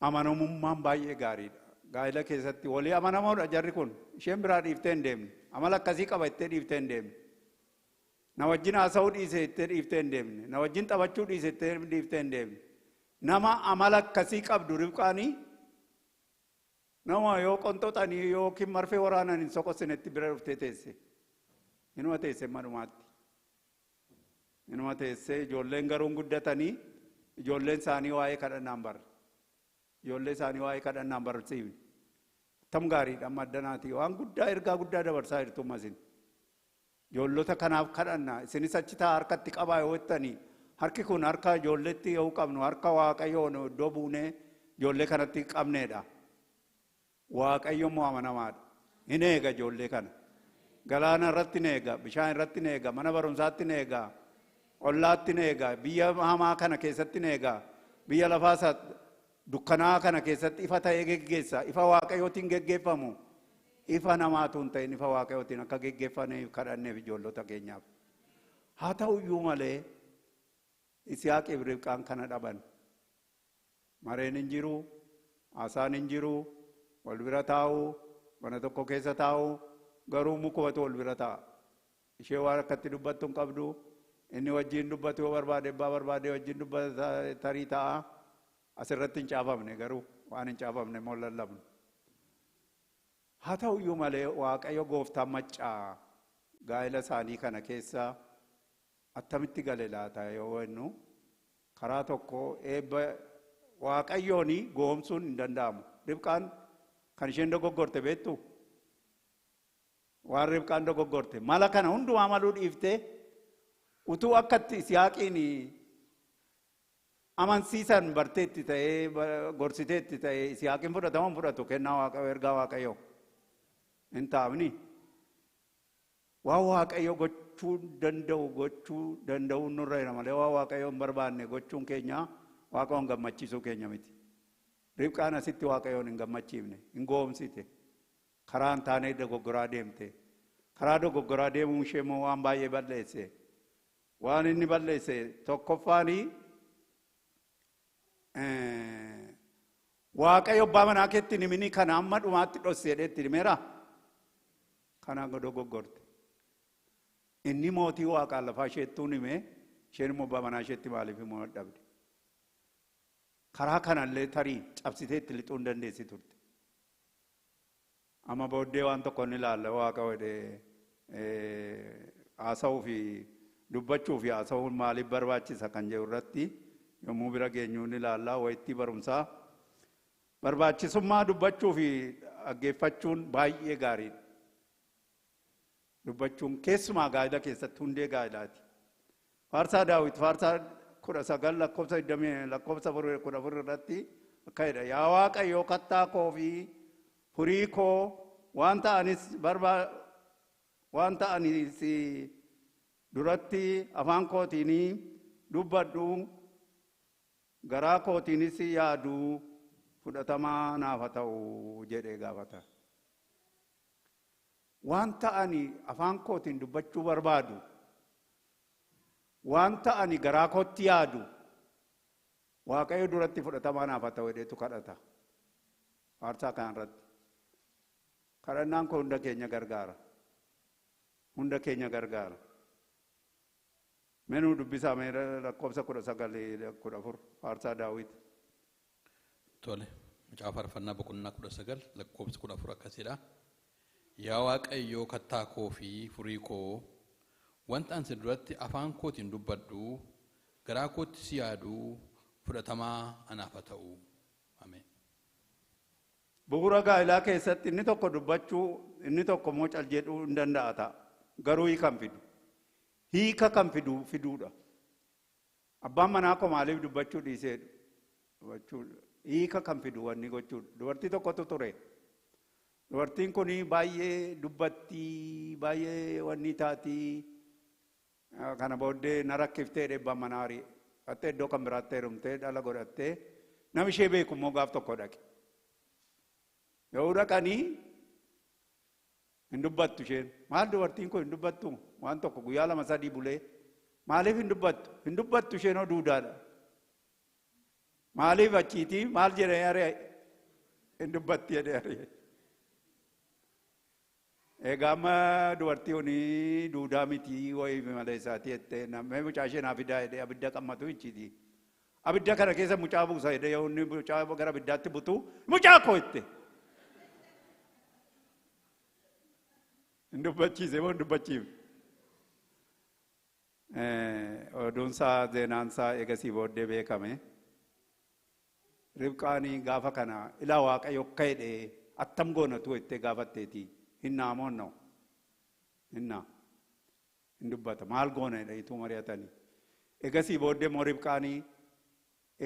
amanamummaan baay'ee gaariidha. Gaa'ela keessatti walii amanamoodha jarri kun. Isheen biraa dhiiftee hin deemne. Amala akkasii qaba ittee dhiiftee hin deemne. Na wajjin haasa'uu dhiise ittee dhiiftee hin deemne. Na wajjin taphachuu dhiise ittee dhiiftee hin deemne. Nama amala akkasii qabdu Ribqaanii nama yoo qonxoxanii yookiin marfee waraanan hin soqosinetti bira dhuftee teesse. Inuma teesse manumaatti. Inuma teesse. Ijoolleen garuu guddatanii ijoolleen isaanii waa'ee kadhannaan barre. Ijoollee isaanii waa'ee kadhannaan barsiifne. Tam gaariidha amma addanaati. Waan guddaa ergaa guddaa dabarsaa jirtu ammas isin. Ijoollota kanaaf kadhanna. Isinis achi ta'a harkatti qabaa yoo jettanii harki kun harka ijoolleetti yoo qabnu harka Waaqayyoon iddoo buunee ijoollee kanatti qabneedha. Waaqayyo immoo amanamaadha. Hin eega ijoollee kana. Galaana irratti hin eega, bishaan irratti hin eega, mana barumsaatti hin eega, ollaatti hin eega, biyya hamaa kana keessatti hin eega, biyya lafaa isa dukkanaa kana keessatti ifa ta'ee geggeessa. Ifa Waaqayyootiin geggeeffamu. Ifa namaatu hin ta'in ifa Waaqayyootiin akka geggeeffaniif kadhanneef ijoollota keenyaaf. Haa ta'uyyuu malee Yisihaaqiif Ribqaan kana dhaban. Mareen hin jiru, haasaan hin jiru, wal bira taa'u, mana tokko keessa taa'u, garuu mukumatu wal bira taa'a. Ishee waan akkatti dubbattu hin qabdu, inni wajjin dubbatu yoo barbaade abbaa barbaade wajjin dubbata tarii ta'a. Asirratti hin caafamne garuu waan hin caafamne immoo lallabnu. Haa ta'uyyuu malee Waaqayyo gooftaan maccaa gaa'ela isaanii kana keessa attamitti gale laata yoo jennu karaa tokko eebba Waaqayyoon goomsuun hin danda'amu. Ribqaan kan isheen dogoggorte beektu? Waan Ribqaan dogoggorte mala kana hundumaa maluu dhiiftee utuu akkatti Yisihaaqiin amansiisan barteetti ta'ee gorsiteetti ta'ee Yisihaaqiin fudhatama fudhatu kennaa Waaqayyoo ergaa Waaqayyoo hin taa'amni. Waan Waaqayyo gochuu danda'u gochuu danda'uun nurra jira malee waan Waaqayyo hin barbaanne gochuun keenya Waaqayyoon gammachiisuu keenya miti. Ribqaan asitti Waaqayyoon hin gammachiifne, hin goomsite. Karaa hin taane dogoggoraa deemte. Karaa dogoggoraa deemuun ishee immoo waan baay'ee balleesse. Waan inni balleesse tokkoffaanii Waaqayyo abbaa manaa keetti hin himini kana amma dhumaatti dhosse jedhee itti himeera. Kana dogoggorte. Inni mootii waaqaa lafaa isheettuun hime, isheen immoo abbaa manaa isheetti maaliif himuu dadhabde? Karaa kanallee tarii cabsitee itti lixuu hin dandeessi turte. Amma booddee waan tokko ni ilaalla Waaqa jedhee haasa'uu fi dubbachuu fi haasa'uun maaliif barbaachisa kan jedhu irratti yommuu bira geenyu ni ilaalla. Wayittii barumsaa barbaachisummaa dubbachuu fi dhaggeeffachuun baay'ee gaariidha. Dubbachuun keessumaa gaa'ela keessatti hundee gaa'elaati. Faarsaa Daawit faarsaa 19 lakkoofsa 20 lakkoofsa 14 irratti akka jedha. Yaa Waaqayyo kattaa koo fi furii koo wanta anis wanta ani si duratti afaan kootiin dubbadhu garaa kootiinis yaadu fudhatamaa naaf haa ta'u jedhee gaafata. Wanta ani afaan kootiin dubbachuu barbaadu, wanta ani garaa kootti yaadu Waaqayyo duratti fudhatamaa naaf haa ta'u jedheetu kadhata. Faarsaa kanarratti. Kadhannaan kun hunda keenya gargaara. Hunda keenya gargaara. Menuu dubbisaa mee lakkoofsa 19 14 faarsaa Daawit. Tole, Macaafa Faarfannaa boqonnaa 19 lakkoofsa 14 akkasidha. Yaa Waaqayyoo kattaa koo fi furii koo, wanta ani si duratti afaan kootiin dubbadhu, garaa kootti si yaadu fudhatamaa anaaf haa ta'u. Ameen. Bu'uura gaa'ilaa keessatti inni tokko dubbachuu, inni tokko immoo cal jedhuu hin danda'a ta'a. Garuu hiika kan fidu. Hiika kan fidu fiduudha. Abbaan manaa koo maaliif dubbachuu dhiisee dubbachuu hiika kan fidu wanni gochuudha. Dubartii tokkotu ture. Dubartiin kun baay'ee dubbattii, baay'ee wanni taatii. Kana booddee na rakkiftee abbaan manaa ari'e. Hattee iddoo kan biraatti heerumtee dhala godhattee nama ishee beeku immoo gaaf tokko dhaqe. Yoo dhaqanii hin dubbattu isheen. Maal dubartiin kun hin dubbattu? Waan tokko guyyaa 2 3 bulee maaliif hin dubbattu? Hin dubbattu isheen oduudhaadha. Maaliif achiitii maal jedhee ari'e? Hin dubbatti jedhee ari'e. Egaa amma dubartii kuni duudaa miti wayii malee isaatii jettee namni mucaa ishee naa fidaa jedhee abidda qammatu ichiiti. Abidda kana keessa mucaa buusa jedhee yoo inni mucaa gara abiddaatti butu mucaa koo jette. Hin dubbachiise moo hin dubbachiifne? Oduunsaa zeenaansaa eegasii booddee beekame. Ribqaanii gaafa kana ilaa Waaqayyo akka jedhee attam goonatu jettee gaafatteeti. Hinnaa moo no? Hinnaa. Hin dubbata. Maal goona jedhaniitu mari'atanii. Eegasii booddee immoo Ribqaanii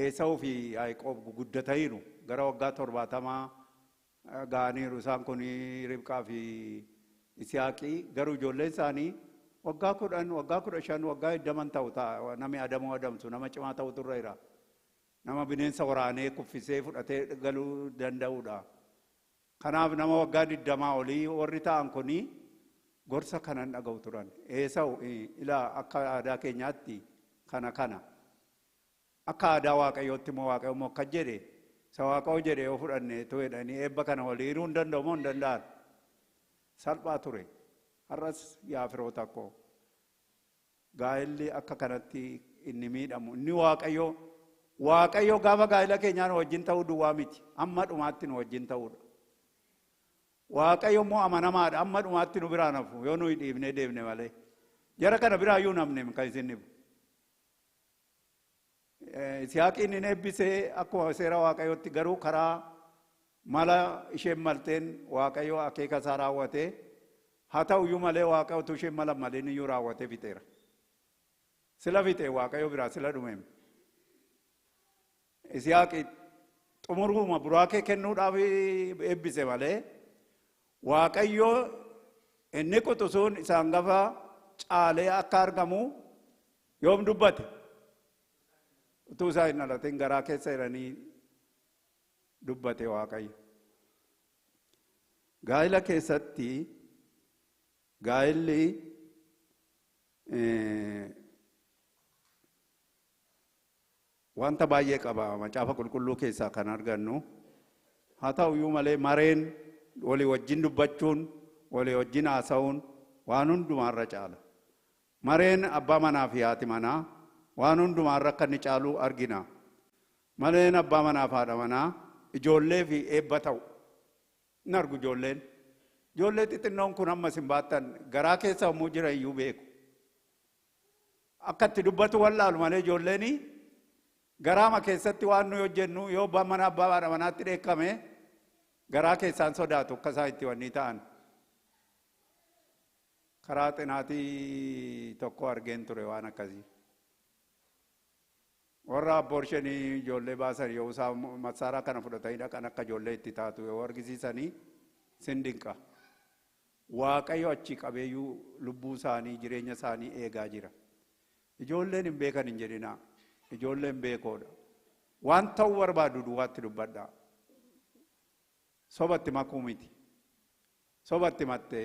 Eesawuu fi Yaaqoob guguddataniiru. Gara waggaa 70 ga'aniiru. Isaan kun Ribqaa fi Isihaaqii garuu ijoolleen isaanii waggaa 10, waggaa 15, waggaa 20 ta'u ta'a. Namni adamoo adamsu nama cimaa ta'utu irra jira. Nama bineensa waraanee kuffisee fudhatee galuu danda'udha. Kanaaf nama waggaa 20 olii warri ta'an kuni gorsa kanan dhaga'u turan. Eesawu ilaa akka aadaa keenyaatti kana kana. Akka aadaa Waaqayyootti immoo Waaqayyo immoo akka jedhe isa Waaqayyo jedhe yoo fudhanne too jedhanii eebba kana walii hiruu hin danda'u moo hin danda'an? Salphaa ture. Har'as yaa firoota koo gaa'elli akka kanatti inni miidhamu. Inni Waaqayyo gaafa gaa'ela keenyaa nu wajjin ta'uu duwwaa miti. Amma dhumaatti nu wajjin ta'uudha. Waaqayyo immoo amanamaadha. Amma dhumaatti nu biraan hafu yoo nuyi dhiibnee deemne malee. Jara kana biraayyuu namne kan isin dhibu. Isihaaqiin hin eebbisee akkuma seera Waaqayyootti garuu karaa mala isheen malteen Waaqayyo akeeka isaa raawwatee haa ta'uyyuu malee Waaqayyo utuu isheen mala maleen iyyuu raawwatee fixeera. Sila fixee Waaqayyo biraa sila dhumeem. Isihaaqi xumuruuma buraakee kennuudhaaf eebbise malee Waaqayyo inni quxisuun isaan gafa caalee akka argamu yoom dubbate? Utuu isaa hin dhalatin garaa keessa jiranii dubbate Waaqayyo. Gaa'ila keessatti gaa'illi wanta baay'ee qaba macaafa qulqulluu keessaa kan argannu. Haa ta'uyyuu malee mareen walii wajjin dubbachuun walii wajjin haasa'uun waan hundumaarra caala. Mareen abbaa manaa fi haati manaa waan hundumaarra akka inni caalu argina. Mareen abbaa manaa fi haadha manaa ijoollee fi eebba ta'u. Hin argu ijoolleen. Ijoollee xixinnoon kun amma isin baattan garaa keessa yommuu jiran iyyuu beeku. Akka itti dubbatu wallaalu malee ijoolleen garaama keessatti waan nuyi hojjennu yoo abbaan manaa abbaa haadha manaatti dheekkame garaa keessaan sodaatu akka isaan itti wanni ta'an. Karaa xinaatii tokko argeen ture waan akkasii. Warra abborshenii ijoollee baasan yoo isaan massaaraa kana fudhatanii dhaqan akka ijoollee itti taatu yoo argisiisanii sin dinqa. Waaqayyo achi qabeeyyuu lubbuu isaanii jireenya isaanii eegaa jira. Ijoolleen hin beekan hin jedhinaa. Ijoolleen beekoodha. Waan ta'uu barbaadu duwwaatti dubbadhaa. Sobatti makuu miti. Sobatti matte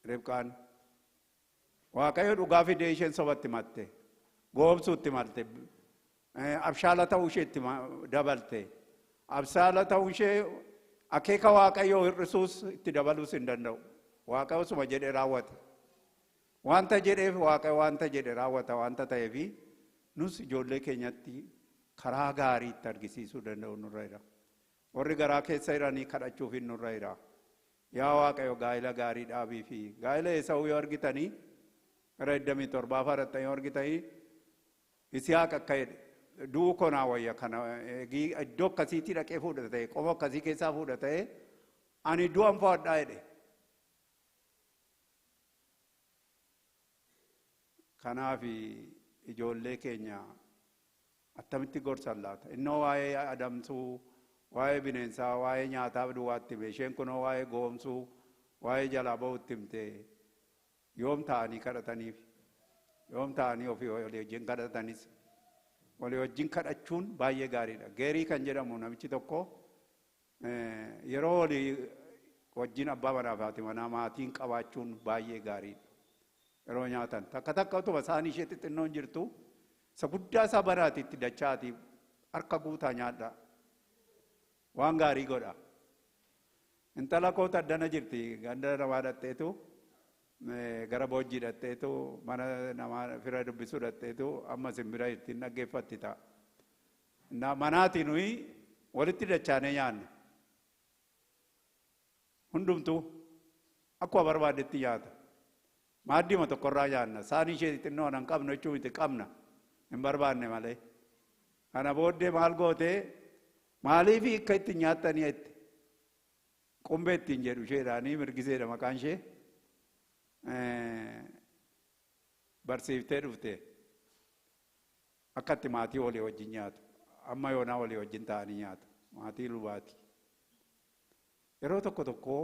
Ribqaan. Waaqayyo dhugaa fidee isheen sobatti matte. Goomsuutti malte. Abshaala ta'uu isheetti dabalte. Abshaala ta'uu ishee akeeka Waaqayyoo hir'isuus itti dabaluus hin danda'u. Waaqayyo suma jedhee raawwate. Wanta jedheef Waaqayyo wanta jedhe raawwata wanta ta'eefi nus ijoollee keenyatti karaa gaarii itti argisiisuu danda'u nurra jira. Warri garaa keessa jiranii kadhachuuf hin nurra jira. Yaa Waaqayyo gaa'ila gaarii dhaabii fi gaa'ila Esaawuu yoo argitanii gara 27 fadhattanii yoo argitanii Yisihaaq akka jedhe du'uu konaa wayya kana iddoo akkasiitti dhaqee fuudha ta'e qoma akkasii keessaa fuudha ta'e ani du'an fo'adhaa jedhe. Kanaaf ijoollee keenya attamitti gorsan laata? Innoo waa'ee adamsuu, waa'ee bineensaa, waa'ee nyaataa duwwaatti hime. Isheen kunoo waa'ee goomsuu, waa'ee jalaa ba'uutti himte. Yoom ta'anii kadhataniif? Yoom ta'anii ofii walii wajjin kadhatanis? Walii wajjin kadhachuun baay'ee gaariidha. Geerii kan jedhamu namichi tokko yeroo walii wajjin abbaa manaa fi haati manaa maatiin qabaachuun baay'ee gaariidha. Yeroo nyaatan takka takka utuma isaanii ishee xixinnoon jirtu isa guddaa isaa banaati itti dachaati harka guutaa nyaadha. Waan gaarii godha. Intala koota addana jirti ganda namaa dhatteetu gara boojjii dhatteetu mana namaa fira dubbisuu dhatteetu amma simbira ittiin dhaggeeffatti ta'a. Manaati nuyi walitti dachaanee nyaanna. Hundumtuu akkuma barbaadetti nyaata. Maaddima tokkorraa nyaanna. Saanii ishee xixinnoo hin qabnu jechuun miti qabna. Hin barbaanne malee. Kana booddee maal gootee maaliif akka ittiin nyaattanii jette? Qumbee ittiin jedhu isheedhaanii mirgiseedha maqaan ishee. Barsiiftee dhufte. Akka itti maatii walii wajjin nyaatu. Amma yoonaa walii wajjin ta'anii nyaatu. Maatii lubaati. Yeroo tokko tokko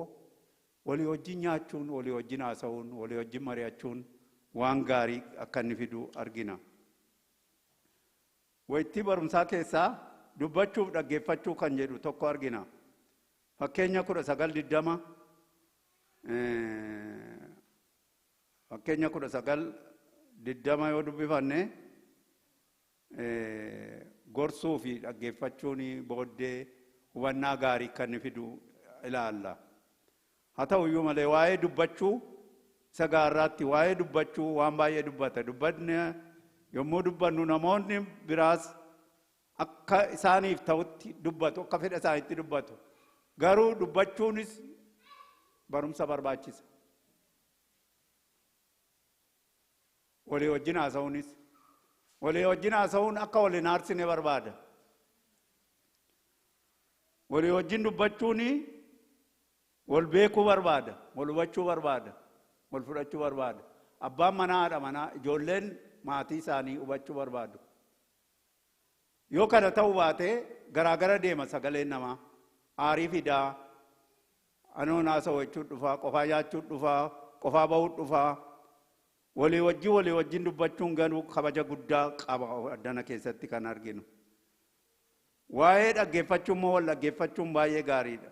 walii wajjin nyaachuun, walii wajjin haasa'uun, walii wajjin mari'achuun waan gaarii akka inni fidu argina. Wayittii barumsaa keessaa dubbachuuf dhaggeeffachuu kan jedhu tokko argina. Fakkeenya 19:20 fakkeenya 19:20 yoo dubbifanne gorsuu fi dhaggeeffachuun booddee hubannaa gaarii kan inni fidu ilaalla. Haa ta'uyyuu malee waa'ee dubbachuu isa gaarraatti waa'ee dubbachuu waan baay'ee dubbata. Dubbanne yommuu dubbannu namoonni biraas akka isaaniif ta'utti dubbatu, akka fedha isaaniitti dubbatu. Garuu dubbachuunis barumsa barbaachisa. Walii wajjin haasa'uunis walii wajjin haasa'uun akka waliin aarsine barbaada. Walii wajjin dubbachuun wal beekuu barbaada, wal hubachuu barbaada, wal fudhachuu barbaada. Abbaan manaa haadha manaa ijoolleen maatii isaanii hubachuu barbaadu. Yoo kana ta'uu baate garaagara deema sagaleen namaa. Aarii fidaa, anoon haasa'u jechuun dhufaa, qofaa nyaachuun dhufaa, qofaa ba'uun dhufaa. Walii wajjin dubbachuun garuu kabaja guddaa qaba addana keessatti kan arginu. Waa'ee dhaggeeffachuun immoo wal dhaggeeffachuun baay'ee gaariidha.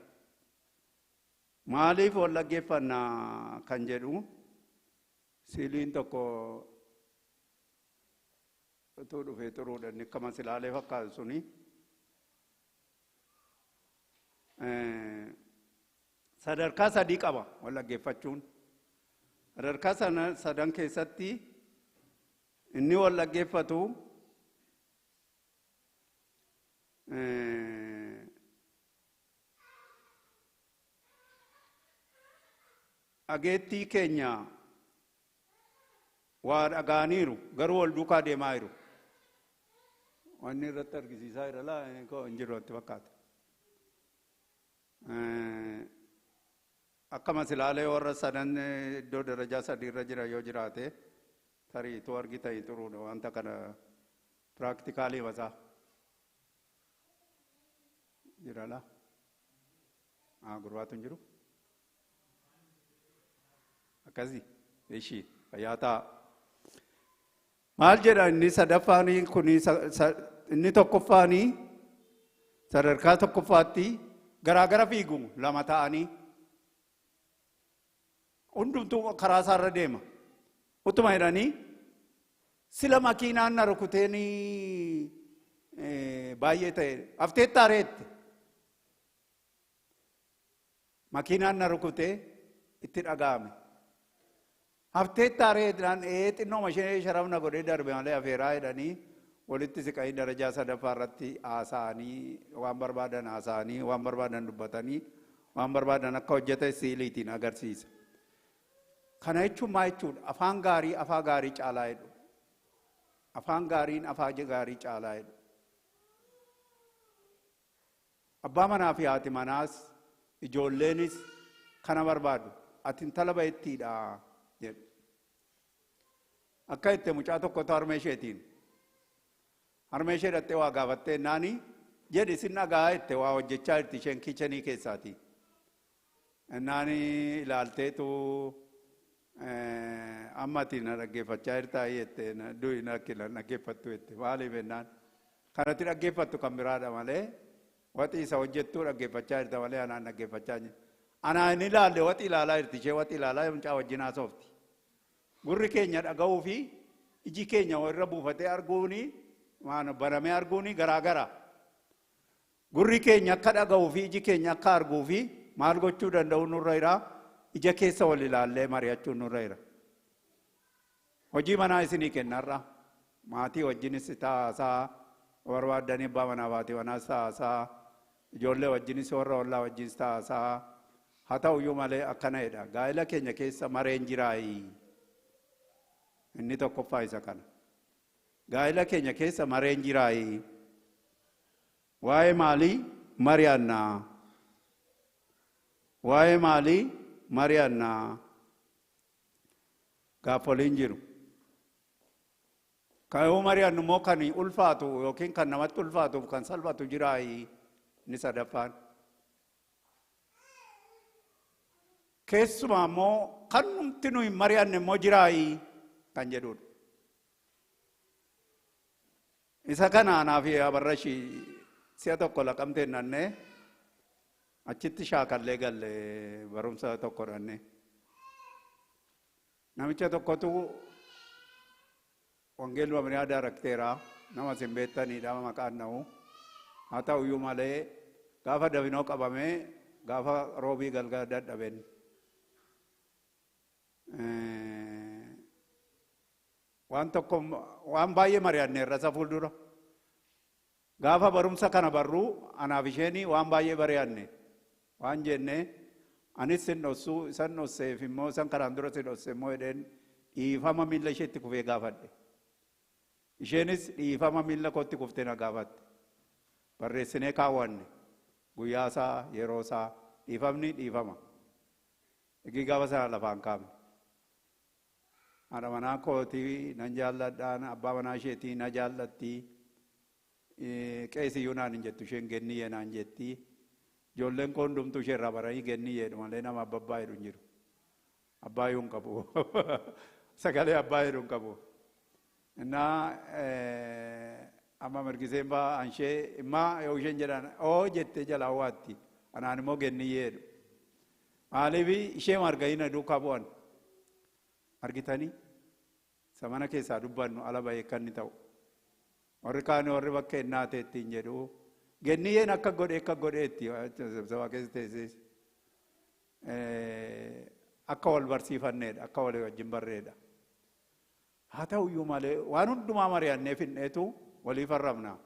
Maaliif wal dhaggeeffannaa kan jedhu siiliin tokko utuu dhufee xuruudha inni akkama silaalee fakkaatu suni. Sadarkaa sadii qaba wal dhaggeeffachuun. Sadarkaa sadan keessatti inni wal dhaggeeffatu dhageettii keenya waa dhaga'aniiru garuu wal duukaa deemaa jiru. Wanni irratti argisiisaa jira laa hin jiru itti fakkaata. Akkuma silaalee warra sadan iddoo darajaa sadii irra jira yoo jiraate tarii itoo argitanii xuruudha wanta kana piraaktikaalii masaa. Jira laa? Gurbaatu hin jiru? Akkasii ishii fayyaa ta'a. Maal jedha inni sadaffaanii kun inni tokkoffaanii sadarkaa tokkoffaatti garaagara fiigu lama ta'anii hundumtuu karaa isaarra deema. Utuma jedhanii sila makiinaan na rukuteenii baay'ee ta'e hafteetti areette. Makiinaan na rukutee itti dhaga'ame. Hafteetti areedhaan ee xinnoo ishee sharafna godhee darbe malee afeeraa jedhanii walitti siqanii darajaa sadaffaa irratti haasa'anii waan barbaadan haasa'anii waan barbaadan dubbatanii waan barbaadan akka hojjete siiliitiin agarsiisa. Kana jechuun maal jechuudha? Afaan gaarii afaa gaarii caalaa jedhu. Afaan gaariin afaa gaarii caalaa jedhu. Abbaa manaa fi haati manaas ijoolleenis kana barbaadu. Ati intala ba'ettiidha jedhu. Akka itti mucaa tokkotu harmee isheetiin. Harmee ishee dhattee waa gaafattee naani jedhi sin dhagaa itti waa hojjechaa jirti isheen kiichenii keessaati. Naani ilaalteetu amma ati na dhaggeeffachaa jirtaa jette du'i na dhaggeeffattu jette maaliif jennaan kanatti dhaggeeffattu kan biraadha malee waxii isa hojjettuu dhaggeeffachaa jirta malee anaan dhaggeeffachaa jirti. Anaan hin ilaalle waxii ilaalaa jirti ishee waxii ilaalaa mucaa wajjin haasofti. Gurri keenya dhaga'uu fi iji keenya irra buufatee arguuni waan banamee arguuni garaagara. Gurri keenya akka dhaga'uu fi iji keenya akka arguu fi maal gochuu danda'u nurra jira. Ija keessa wal ilaallee mari'achuun nurra jira. Hojii manaa isinii kennarra. Maatii wajjinis taasaa barbaaddanii abbaa manaa fi haati manaas taasaa ijoollee wajjinis warra ollaa wajjinis taasaa haa ta'uyyuu malee akkana jedha. Gaa'ela keenya keessa mareen jiraayi. Inni tokkoffaa isa kana. Gaa'ela keenya keessa mareen jiraayi. Waa'ee maalii mari'annaa? Waa'ee maalii mari'annaa? Gaafoliin jiru. Kan yoo mari'annu immoo kan ulfaatu yookiin kan namatti ulfaatuuf kan salphatu jiraayi inni sadaffaan. Keessumaa immoo kan numti nuyi mari'anne immoo jiraayi kan jedhudha. Isa kana anaa fi abarrashii si'a tokko laqamtee nannee achitti shaakallee galle barumsa tokko dhannee. Namicha tokkotu wangeeluma miriyaa daarakteeraa nama isin beektanidha maqaan na'u. Haa ta'uyyuu malee gaafa dafinoo qabamee gaafa roobii galgala dadhabeen. Waan tokko waan baay'ee mari'anneerra isa fuuldura. Gaafa barumsa kana barruu anaaf isheen waan baay'ee mari'anne waan jenne anis sin dhossuu isan dhosseef immoo isan kanaan dura sin dhosse immoo jedheen dhiifama miilla isheetti kufee gaafadhe. Isheenis dhiifama miilla kootti kuftee na gaafatte. Barreessinee kaawwanne guyyaa isaa yeroo isaa dhiifamni dhiifama. Eegi gaafa sana lafaan kaafne. Haadha manaa kootii nan jaalladhaan abbaa manaa isheetii na jaallatti. Qeesiyyuu naan hin jettu isheen genniyyee naan jetti. Ijoolleen koo hundumtuu ishee irraa baranii genniyyeedhu malee nama abbabbaa jedhu hin jiru. Abbaayyuu hin qabu. Sagalee abbaa jedhu hin qabu. Innaa amma mirgiseen baa anshee immaa yoo isheen jedhan oo jettee jalaa waatti. Anaan immoo genniyyeedhu. Maaliif ishee marganii na duukaa bu'an. Argitanii isa mana keessaa dubbannu ala bahee kan inni ta'u. Warri kaan warri bakka innaa ta'e ittiin jedhu. Genniyyeen akka godhee akka godheetti sababa keessa teessis akka wal barsiifanneedha akka walii wajjin barreedha. Haa ta'uyyuu malee waan hundumaa mari'annee finneetu walii farramna.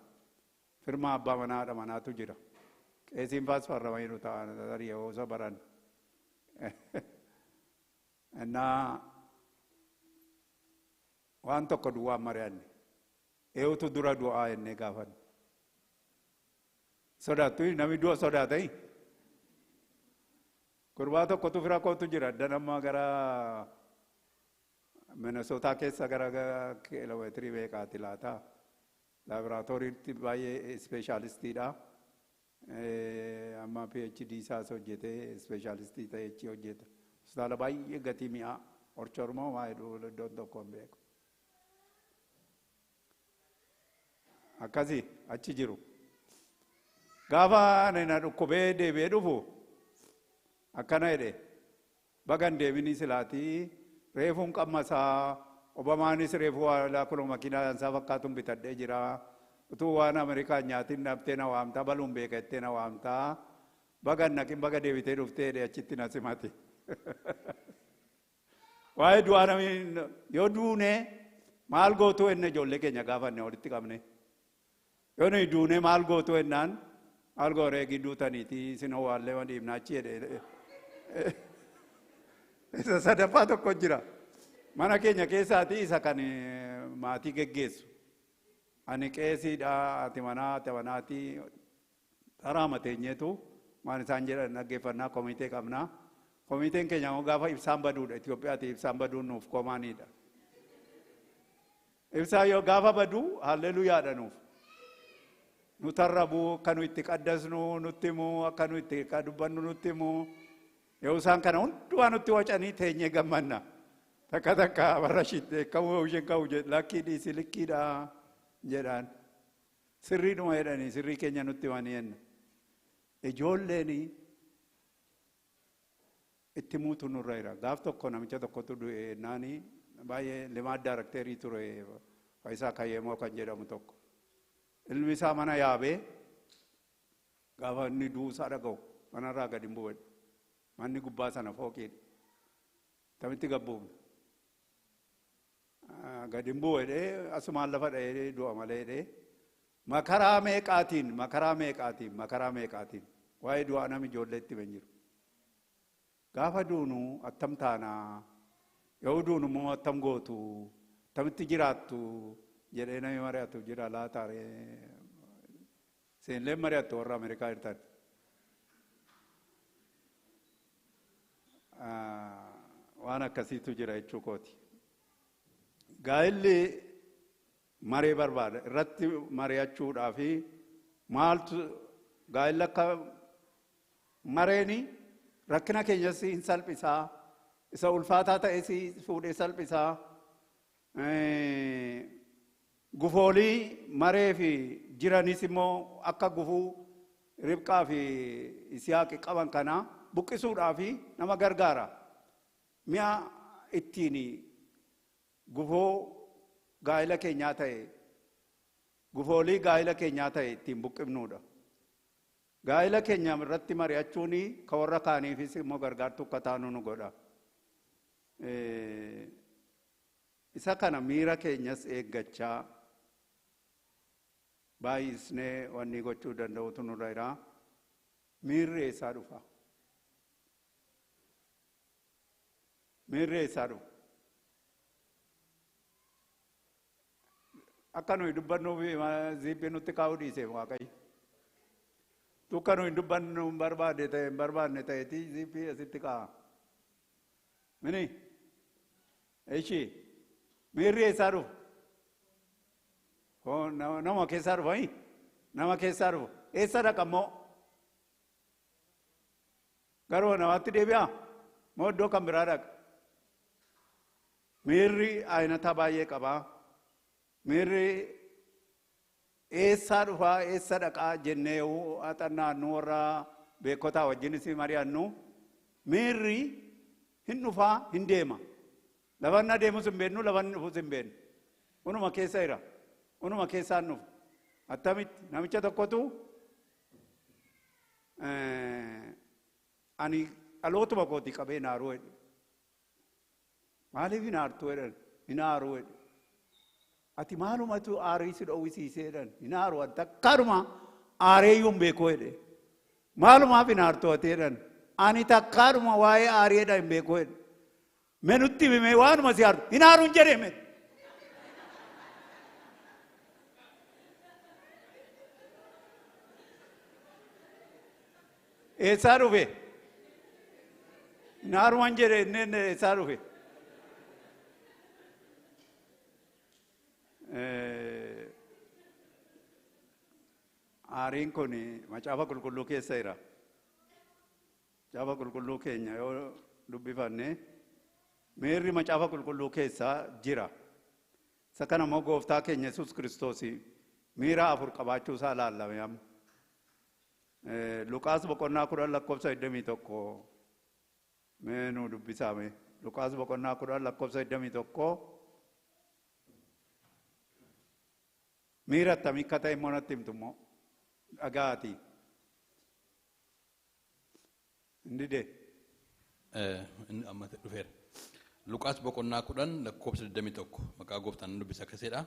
Firmaa abbaa manaa haadha manaatu jira. Qeesiin faas farramaniiru ta'an tarii yoo isa baran. Innaa waan tokko duwwaan mari'anne. Eenyutu dura du'aa jennee gaafanne. Sodaattu namni du'a sodaatanii. Gurbaa tokkotu fira kootu jira. Addan amma gara Minnesota keessa gara kiiloomeetirii meeqaati laata? Laaboraatooriitti baay'ee ispeeshaalistiidha. Amma PhD isaas hojjetee ispeeshaalistii ta'ee achi hojjeta. Hospitaala baay'ee gatii mi'aa Orchormoo maa jedhu iddoon tokko hin beeku. Akkasii achi jiru. Gaafa ani na dhukkubee deebi'ee dhufu akkana jedhe bagan deebinii silaatii reefuun qammasaa Obamaanis reefuu waa kunoo makiinaa isaa fakkaatuun bitadhee jira. Utuu waan Ameerikaa nyaatiin dhabtee na waamtaa baluun beeka jettee na waamtaa bagan naqin baga deebitee dhuftee jedhee achitti na simate. Waa'ee du'aa namni yoo duune maal gootuu enne ijoollee keenya gaafanne walitti qabne. Yoo nuyi duune maal gootuu ennaan maal gooree gidduu taniitii isin owwaallee waan dhiibna achi jedhee. Isa sadaffaa tokko jira. Mana keenya keessaatii isa kan maatii geggeessu. Ani qeesiidha, ati manaa, ati manaatii taraa mateenyeetu waan isaan jedhan dhaggeeffannaa komitee qabna. Komiteen keenya immoo gaafa ibsaan baduudha. Itoophiyaatti ibsaan baduun nuuf komaaniidha. Ibsaan yoo gaafa badu halleluyaadha nuuf. Nu tarrabu, akka nu itti qaddasnu nutti himu, akka nu itti dubbannu nutti himu. Yoo isaan kana hundumaa nutti wacanii teenyee gammanna. Takka takka warra ishiitti kamuu isheen qabu jedhu lakkii dhiisi likkiidha jedhaan. Sirriidhuma jedhanii sirrii keenya nutti himanii jenna. Ijoolleen itti muutu nurra jira. Gaaf tokko namicha tokkotu du'e naani baay'ee limaad daarakteerii ture Faayisaa Kayyeemoo kan jedhamu tokko. Ilmi isaa mana yaabee gaafa inni du'uusaa dhaga'u manarraa gadi hin bu'edha. Manni gubbaa sana fooqiidha. Tamitti gabbuufne. Gadi hin bu'u jedhee asumaan lafa dha'ee du'a malee jedhee makaraa meeqaatiin makaraa meeqaatiin makaraa meeqaatiin waa'ee du'aa namni ijoollee itti hin jiru. Gaafa duunu attam taanaa yoo duunu immoo attam gootu attamitti jiraattu jedhee namni mari'atu jira laataaree seenleen mari'attu warra Ameerikaa jirtan. Waan akkasiitu jira jechuu kooti. Gaa'illi maree barbaada irratti mari'achuudhaa fi maaltu gaa'illi akka mareeni rakkina keenyas hin salphisaa isa ulfaataa ta'es fuudhee salphisaa gufoolii maree fi jiranis immoo akka gufuu Ribqaa fi Isihaaqi qaban kana buqqisuudhaa fi nama gargaara. Mi'a ittiin gufoo gaa'ila keenyaa ta'e gufoolii gaa'ila keenyaa ta'e ittiin buqqifnuudha. Gaa'ila keenya irratti mari'achuun ka warra kaaniifis immoo gargaartuu akka taanu nu godha. Isa kana miira keenyas eeggachaa baay'isnee wanni gochuu danda'utu nurra jira. Miirri eessaa dhufa? Miirri eessaa dhufa? Akka nuyi dubbannuuf ziippii nutti kaa'uu dhiise Waaqayyo. Tukka nuyi dubbannu hin barbaadne ta'e hin barbaadne ta'eeti ziippii asitti kaa'a. Mini? Eshi miirri eessaa dhufa? Nama keessaa dhufa? Nama keessaa dhufa. Eessa dhaqa immoo? Garuu namatti deebi'aa? Moo iddoo kan biraa dhaqa? Miirri ayinata baay'ee qabaa. Miirri eessaa dhufaa eessa dhaqaa jennee haxannaannu warra beekotaa wajjinis mari'annu miirri hin dhufaa hin deema. Lafanni adeemus hin beeknu lafanni dhufus hin beeknu. Unuma keessa jira. Unuma keessaan dhufa. Attamitti namicha tokkotu ani dhalootuma kootii qabee hin aaruu jedhe. Maaliif hin aartu jedhan? Hin aaruu jedhe. Ati maalumatu aarii si dhowwisiisee jedhan? Hin aaru ati akkanuma aareeyyuu hin beeku jedhe. Maalumaaf hin aartu ati jedhan? Ani takkaadhuma waa'ee aarii jedhan hin beeku jedhe. Mee nutti himi waanuma si aartu. Hin aaruun jedhe mee. Eessaa dhufe? Hin aaruman jedhe inni eessaa dhufe? Aariin kun macaafa qulqulluu keessa jira. Macaafa qulqulluu keenya yoo dubbifanne Miirri macaafa qulqulluu keessaa jira. Isa kana immoo gooftaa keenya Yesuus Kiristoos miira afur qabaachuu isaa ilaallame amma. Luqaas boqonnaa 10 lakkoofsa 21 mee nu dubbisaame. Luqaas boqonnaa 10 lakkoofsa 21 miira akkamii akka ta'e immoo natti himtu immoo dhaga'aatii. Inni dide. Inni amma dhufeera. Luqaas boqonnaa 10 lakkoofsa 21 maqaa gooftaan dubbisa akkasidha.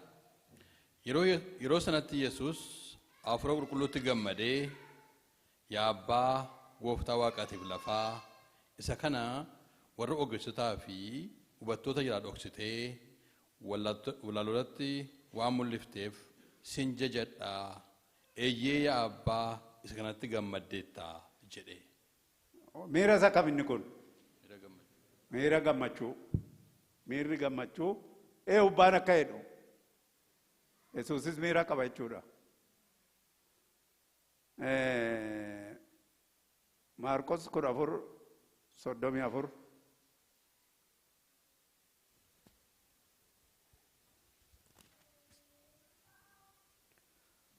Yeroo sanatti Yesuus hafuura qulqulluutti gammadee yaa abbaa gooftaa waaqaatiif lafaa isa kana warra ogeessotaa fi hubattoota jalaa dhoksitee wallaalotatti waan mul'ifteef sin jajadhaa eeyyee yaa abbaa isa kanatti gammaddeetta jedhe. Miira isa kam inni kun? Miira gammachuu. Miirri gammachuu hubbaan akka jedhu. Yesuusis miira qaba jechuudha. Maarqos 14 34.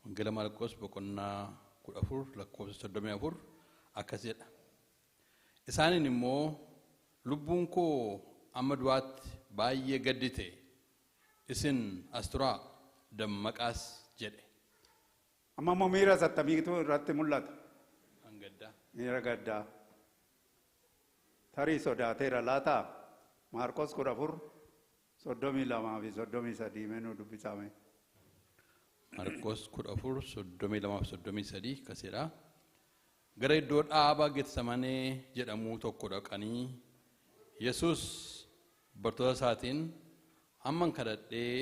Wangeela Maarqos boqonnaa 14 lakkoofsa 34 akkas jedha. Isaaniin immoo lubbuun koo amma du'aatti baay'ee gaddite isin as turaa dammaqaas jedhe. Amma immoo miira sattamiitu irratti mul'ata. Gaddaa. Miira gaddaa. Tarii sodaateera laataa? Maarqos 14 32 fi 33 mee nu dubbisaame. Maarqos 14 32 fi 33 akkasidha. Gara iddoo dhaabaa Getsemanee jedhamu tokko dhaqanii Yesuus bartoota isaatiin hamman kadhadhee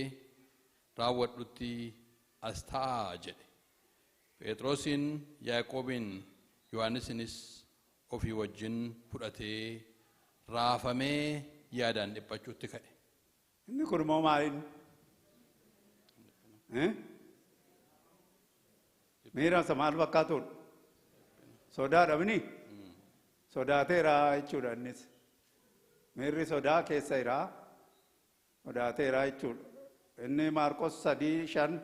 raawwadhutti as taa'aa jedhe. Phexrosin, Yaaqoobiin, Yohaannisinis ofii wajjin fudhatee raafamee yaadaan dhiphachuutti ka'e. Inni kun immoo maaliin? Miira isa maal fakkaatudha? Sodaadha mini? Sodaateera jechuudha innis. Miirri sodaa keessa jira. Sodaateera jechuudha. Inni Maarqos 3 5.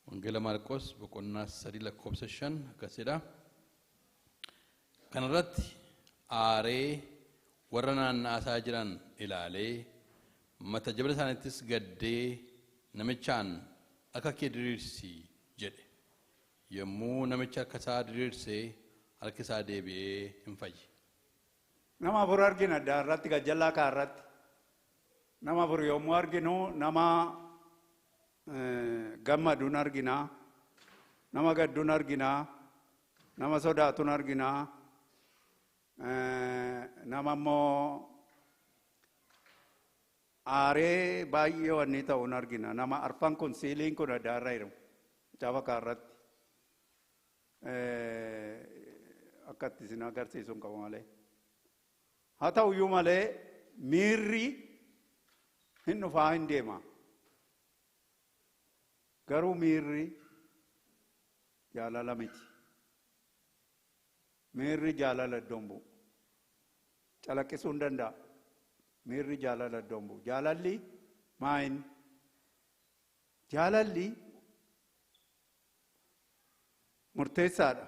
Wangeela Maarqos boqonnaa 3 lakkoofsa 5 akkasidha. Kanarratti aaree warra naanna'aa jiran ilaalee mata jabina isaaniittis gaddee namichaan akka kee diriirsi jedhe. Yommuu namicha harka isaa diriirsee harki isaa deebi'ee hin fayye. Nama afur argina addaa irratti gajjallaa kaarratti. Nama afur yommuu arginu nama gammaduun argina, nama gadduun argina, nama sodaatuun argina, nama immoo aaree baay'ee wanni ta'uun argina. Nama arfan kun siiliin kun addaarra jiru. Macaafa kaarratti. Akkatti isin agarsiisuun qabu malee. Haa ta'uyyuu malee miirri hin dhufaa hin deema. Garuu miirri jaalala miti. Miirri jaalala iddoon bu'u. Calaqqisuu hin danda'a. Miirri jaalala iddoon bu'u. Jaalalli maayin? Jaalalli murteessaadha.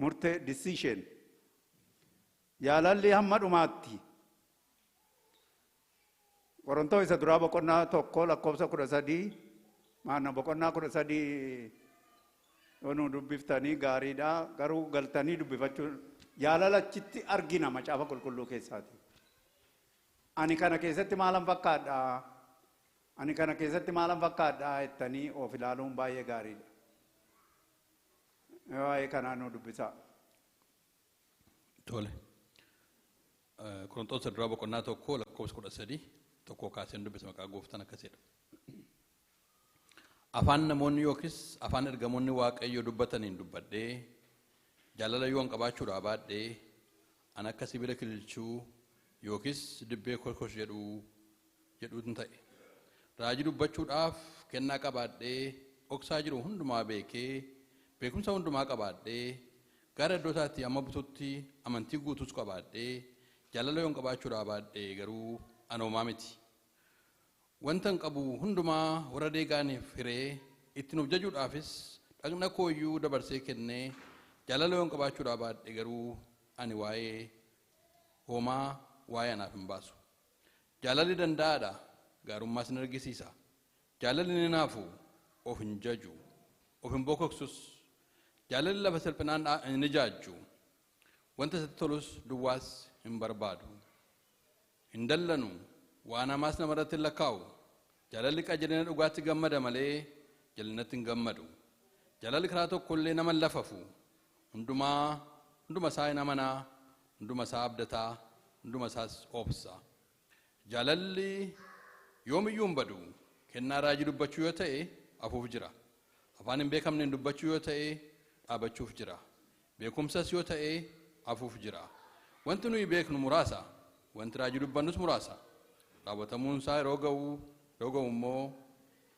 Murtee decision. Jaalalli hamma dhumaatti. Qorontoo isa duraa boqonnaa 1 lakkoofsa 13 maana boqonnaa 13 yoo nu dubbiftanii gaariidha. Garuu galtanii dubbifachuu jaalala achitti argina macaafa qulqulluu keessaati. Ani kana keessatti maalan fakkaadha? Ani kana keessatti maalan fakkaadha jettanii of ilaaluun baay'ee gaariidha. Waa'ee kanaa nu dubbisaa. Tole. Qorontoos duraa boqonnaa 1 lakkoofsa 13 tokko kaaseen dubbisa maqaa gooftaan akkasidha. Afaan namoonni yookiis afaan ergamoonni Waaqayyoo dubbataniin dubbadhee jaalala yoon qabaachuudhaa baadhee an akka sibiila kililchuu yookiis dibbee koshkosh jedhuutu ta'e. Raajii dubbachuudhaaf kennaa qabaadhee dhoksaa jiru hundumaa beekee beekumsa hundumaa qabaadhee gara iddoo isaatti amma bututti amantii guutuus qabaadhee jaalala yoon qabaachuudhaa baadhee garuu anoomaa miti. Wanta hin qabu hundumaa warra deegaaniif hiree ittiin of jajuudhaafis dhaqna kooyyuu dabarsee kennee jaalala yoon qabaachuudhaa baadhee garuu ani waa'ee homaa waa'ee anaaf hin baasu. Jaalalli danda'aadha, gaarummaas ni argisiisa. Jaalalli ni naafu, of hin jaju, of hin bokoksus. Jaalalli lafa salphinaan hin ijaajju. Wanta isatti tolus duwwaas hin barbaadu. Hin dallanu, waan hamaas namarratti hin lakkaa'u. Jaalalli qajeelina dhugaatti gammada malee jallinatti hin gammadu. Jaalalli karaa tokkollee nama hin lafafu. Hunduma isaa hin amanaa, hunduma isaa abdataa, hunduma isaas obsa. Jaalalli yoomiyyuu hin badu. Kennaa raajii dubbachuu yoo ta'e hafuuf jira. Afaan hin beekamneen dubbachuu yoo ta'e dhaabachuuf jira. Beekumsas yoo ta'e hafuuf jira. Wanti nuyi beeknu muraasa. Wanti raajii dubbannus muraasa. Raawwatamuun isaa yeroo ga'u immoo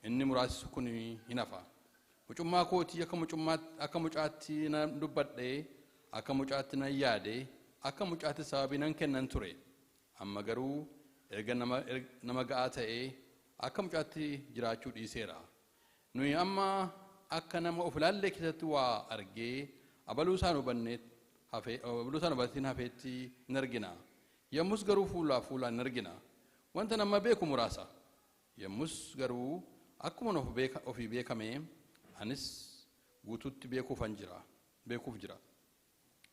inni muraasi kun hin hafa. Mucummaa kootii akka mucaatti nan dubbadhee, akka mucaatti nan yaade, akka mucaatti sababii nan kennan ture. Amma garuu erga nama ga'aa ta'ee akka mucaatti jiraachuu dhiiseera. Nuyi amma akka nama of ilaallee keessatti waa argee abaluu isaan hubatiin hafeetti hin argina. Yommus garuu fuulaa fuulaan hin argina. Wanta nama beeku muraasa. Yommus garuu akkuma ofii beekame anis guutuutti beekuuf jira.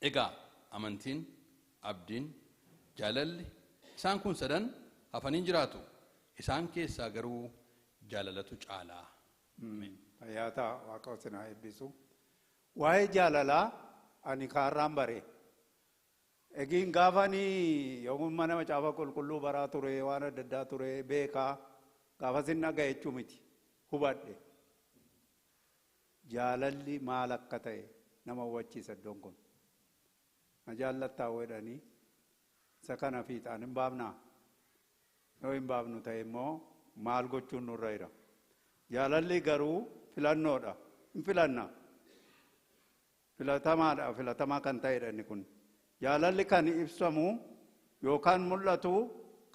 Egaa amantiin, abdiin, jaalalli isaan kun sadan hafanii jiraatu. Isaan keessaa garuu jaalalatu caalaa. Fayyaa ta'a, Waaqa isin haa eebbisu. Waa'ee jaalalaa ani kaarraan bare. Egiin gaafanii yommuu mana macaafa qulqulluu baraa ture, waan adda addaa ture beekaa gaafas hin dhaga'e jechuu miti, hubadhe. Jaalalli maal akka ta'e nama hubachiisa iddoon kun. Na jaallattaa jedhanii isa kana fiixaan hin baafnaa? Yoo hin baafnu ta'e immoo maal gochuun nurra jira? Jaalalli garuu filannoodha. Hin filanna. Filatamaadha. Filatamaa kan ta'edha inni kun. Jaalalli kan ibsamu yookaan mul'atu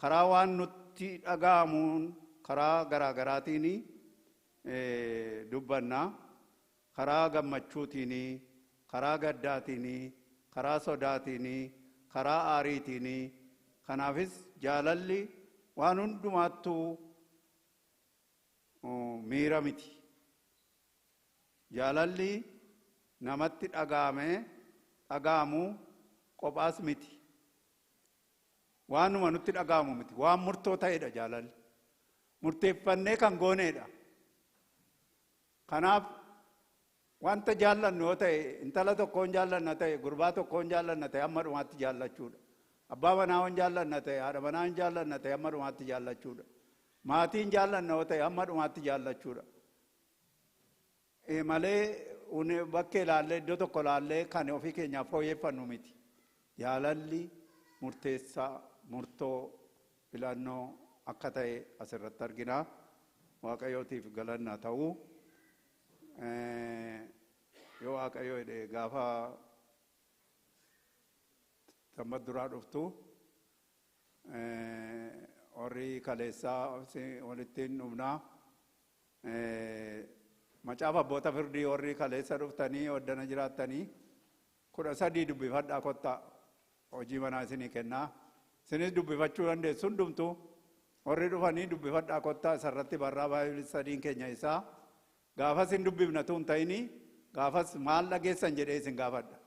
karaa waan nutti dhaga'amuun karaa garaa garaatiin dubbanna. Karaa gammachuutiin, karaa gaddaatiin, karaa sodaatiin, karaa aariitiin. Kanaafis jaalalli waan hundumaattuu miira miti. Jaalalli namatti dhaga'amu qophaas miti. Waanuma nutti dhaga'amu miti. Waan murtoo ta'edha jaalalli. Murteeffannee kan gooneedha. Kanaaf wanta jaallannu yoo ta'e, intala tokkoon jaallanna ta'e, gurbaa tokkoon jaallanna ta'e, hamma dhumaatti jaallachuudha. Abbaa manaa waan jaallanna ta'e, haadha manaa waan jaallanna ta'e, hamma dhumaatti jaallachuudha. Maatiin jaallanna yoo ta'e, hamma dhumaatti jaallachuudha. Malee bakkee ilaallee, iddoo tokko ilaallee kan ofii keenyaaf fooyyeffannu miti. Jaalalli murteessaa, murtoo, filannoo akka ta'e asirratti argina. Waaqayyootiif galanna ta'u. Yoo Waaqayyo jedhe gaafa sanbata duraa dhuftu warri kaleessaa walitti hin dhufnaa. Macaafa abboota firdii warri kaleessa dhuftanii waddana jiraattanii 13 dubbifadhaa kottaa, hojii manaa isinii kennaa. Isinis dubbifachuu dandeessu hundumtu. Warri dhufanii dubbifadhaa kottaa, isarratti barraa baay'ee sadiin keenya isaa. Gaafas hin dubbifna tuun ta'ini gaafas maal dhageessan jedhee isin gaafadha.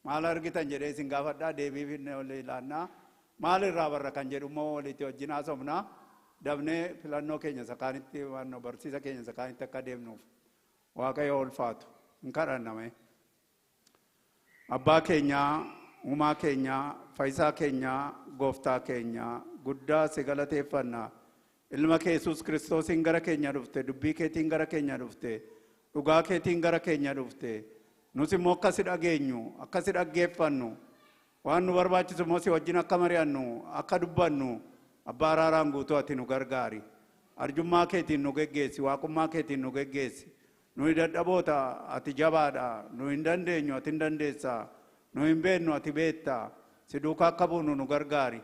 Maal argitan jedhee isin gaafadha, deebii finne olii ilaannaa. Maal irraa barra kan jedhu immoo walitti wajjin haasofnaa. Dabnee filannoo keenya sakaanitti, waan barsiisa keenya sakaanitti akka deemnuuf Waaqayyo ulfaatu. Hin kadhanname. Abbaa keenyaa, uumaa keenyaa, fayyisaa keenyaa, gooftaa keenyaa, guddaa si galateeffanna. Ilma kee Yesuus Kiristoosiin gara keenya dhufte, dubbii keetiin gara keenya dhufte, dhugaa keetiin gara keenya dhufte. Nus immoo akka si dhageenyu, akka si dhaggeeffannu, waan nu barbaachisu immoo si wajjin akka mari'annu, akka dubbannu, abbaa araaraan guutuu ati nu gargaari. Arjummaa keetiin nu geggeessi, waaqummaa keetiin nu geggeessi. Nuyi dadhaboota, ati jabaadha. Nu hin dandeenyu, ati hin dandeessa. Nu hin beeknu, ati beekta. Si duukaa akka buunu nu gargaari.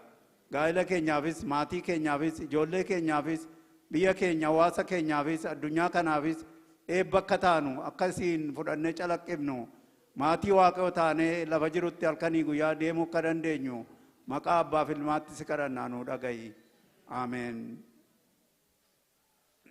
Gaa'ela keenyaafis, maatii keenyaafis, ijoollee keenyaafis, biyya keenya, hawaasa keenyaafis, addunyaa kanaafis eebba akka taanu, akkasiin fudhannee calaqqifnu, maatii Waaqayyoo taanee lafa jirutti halkanii guyyaa deemuu akka dandeenyu, maqaa Abbaaf Ilmaatti si kadhannaa, nu dhaga'i. Ameen.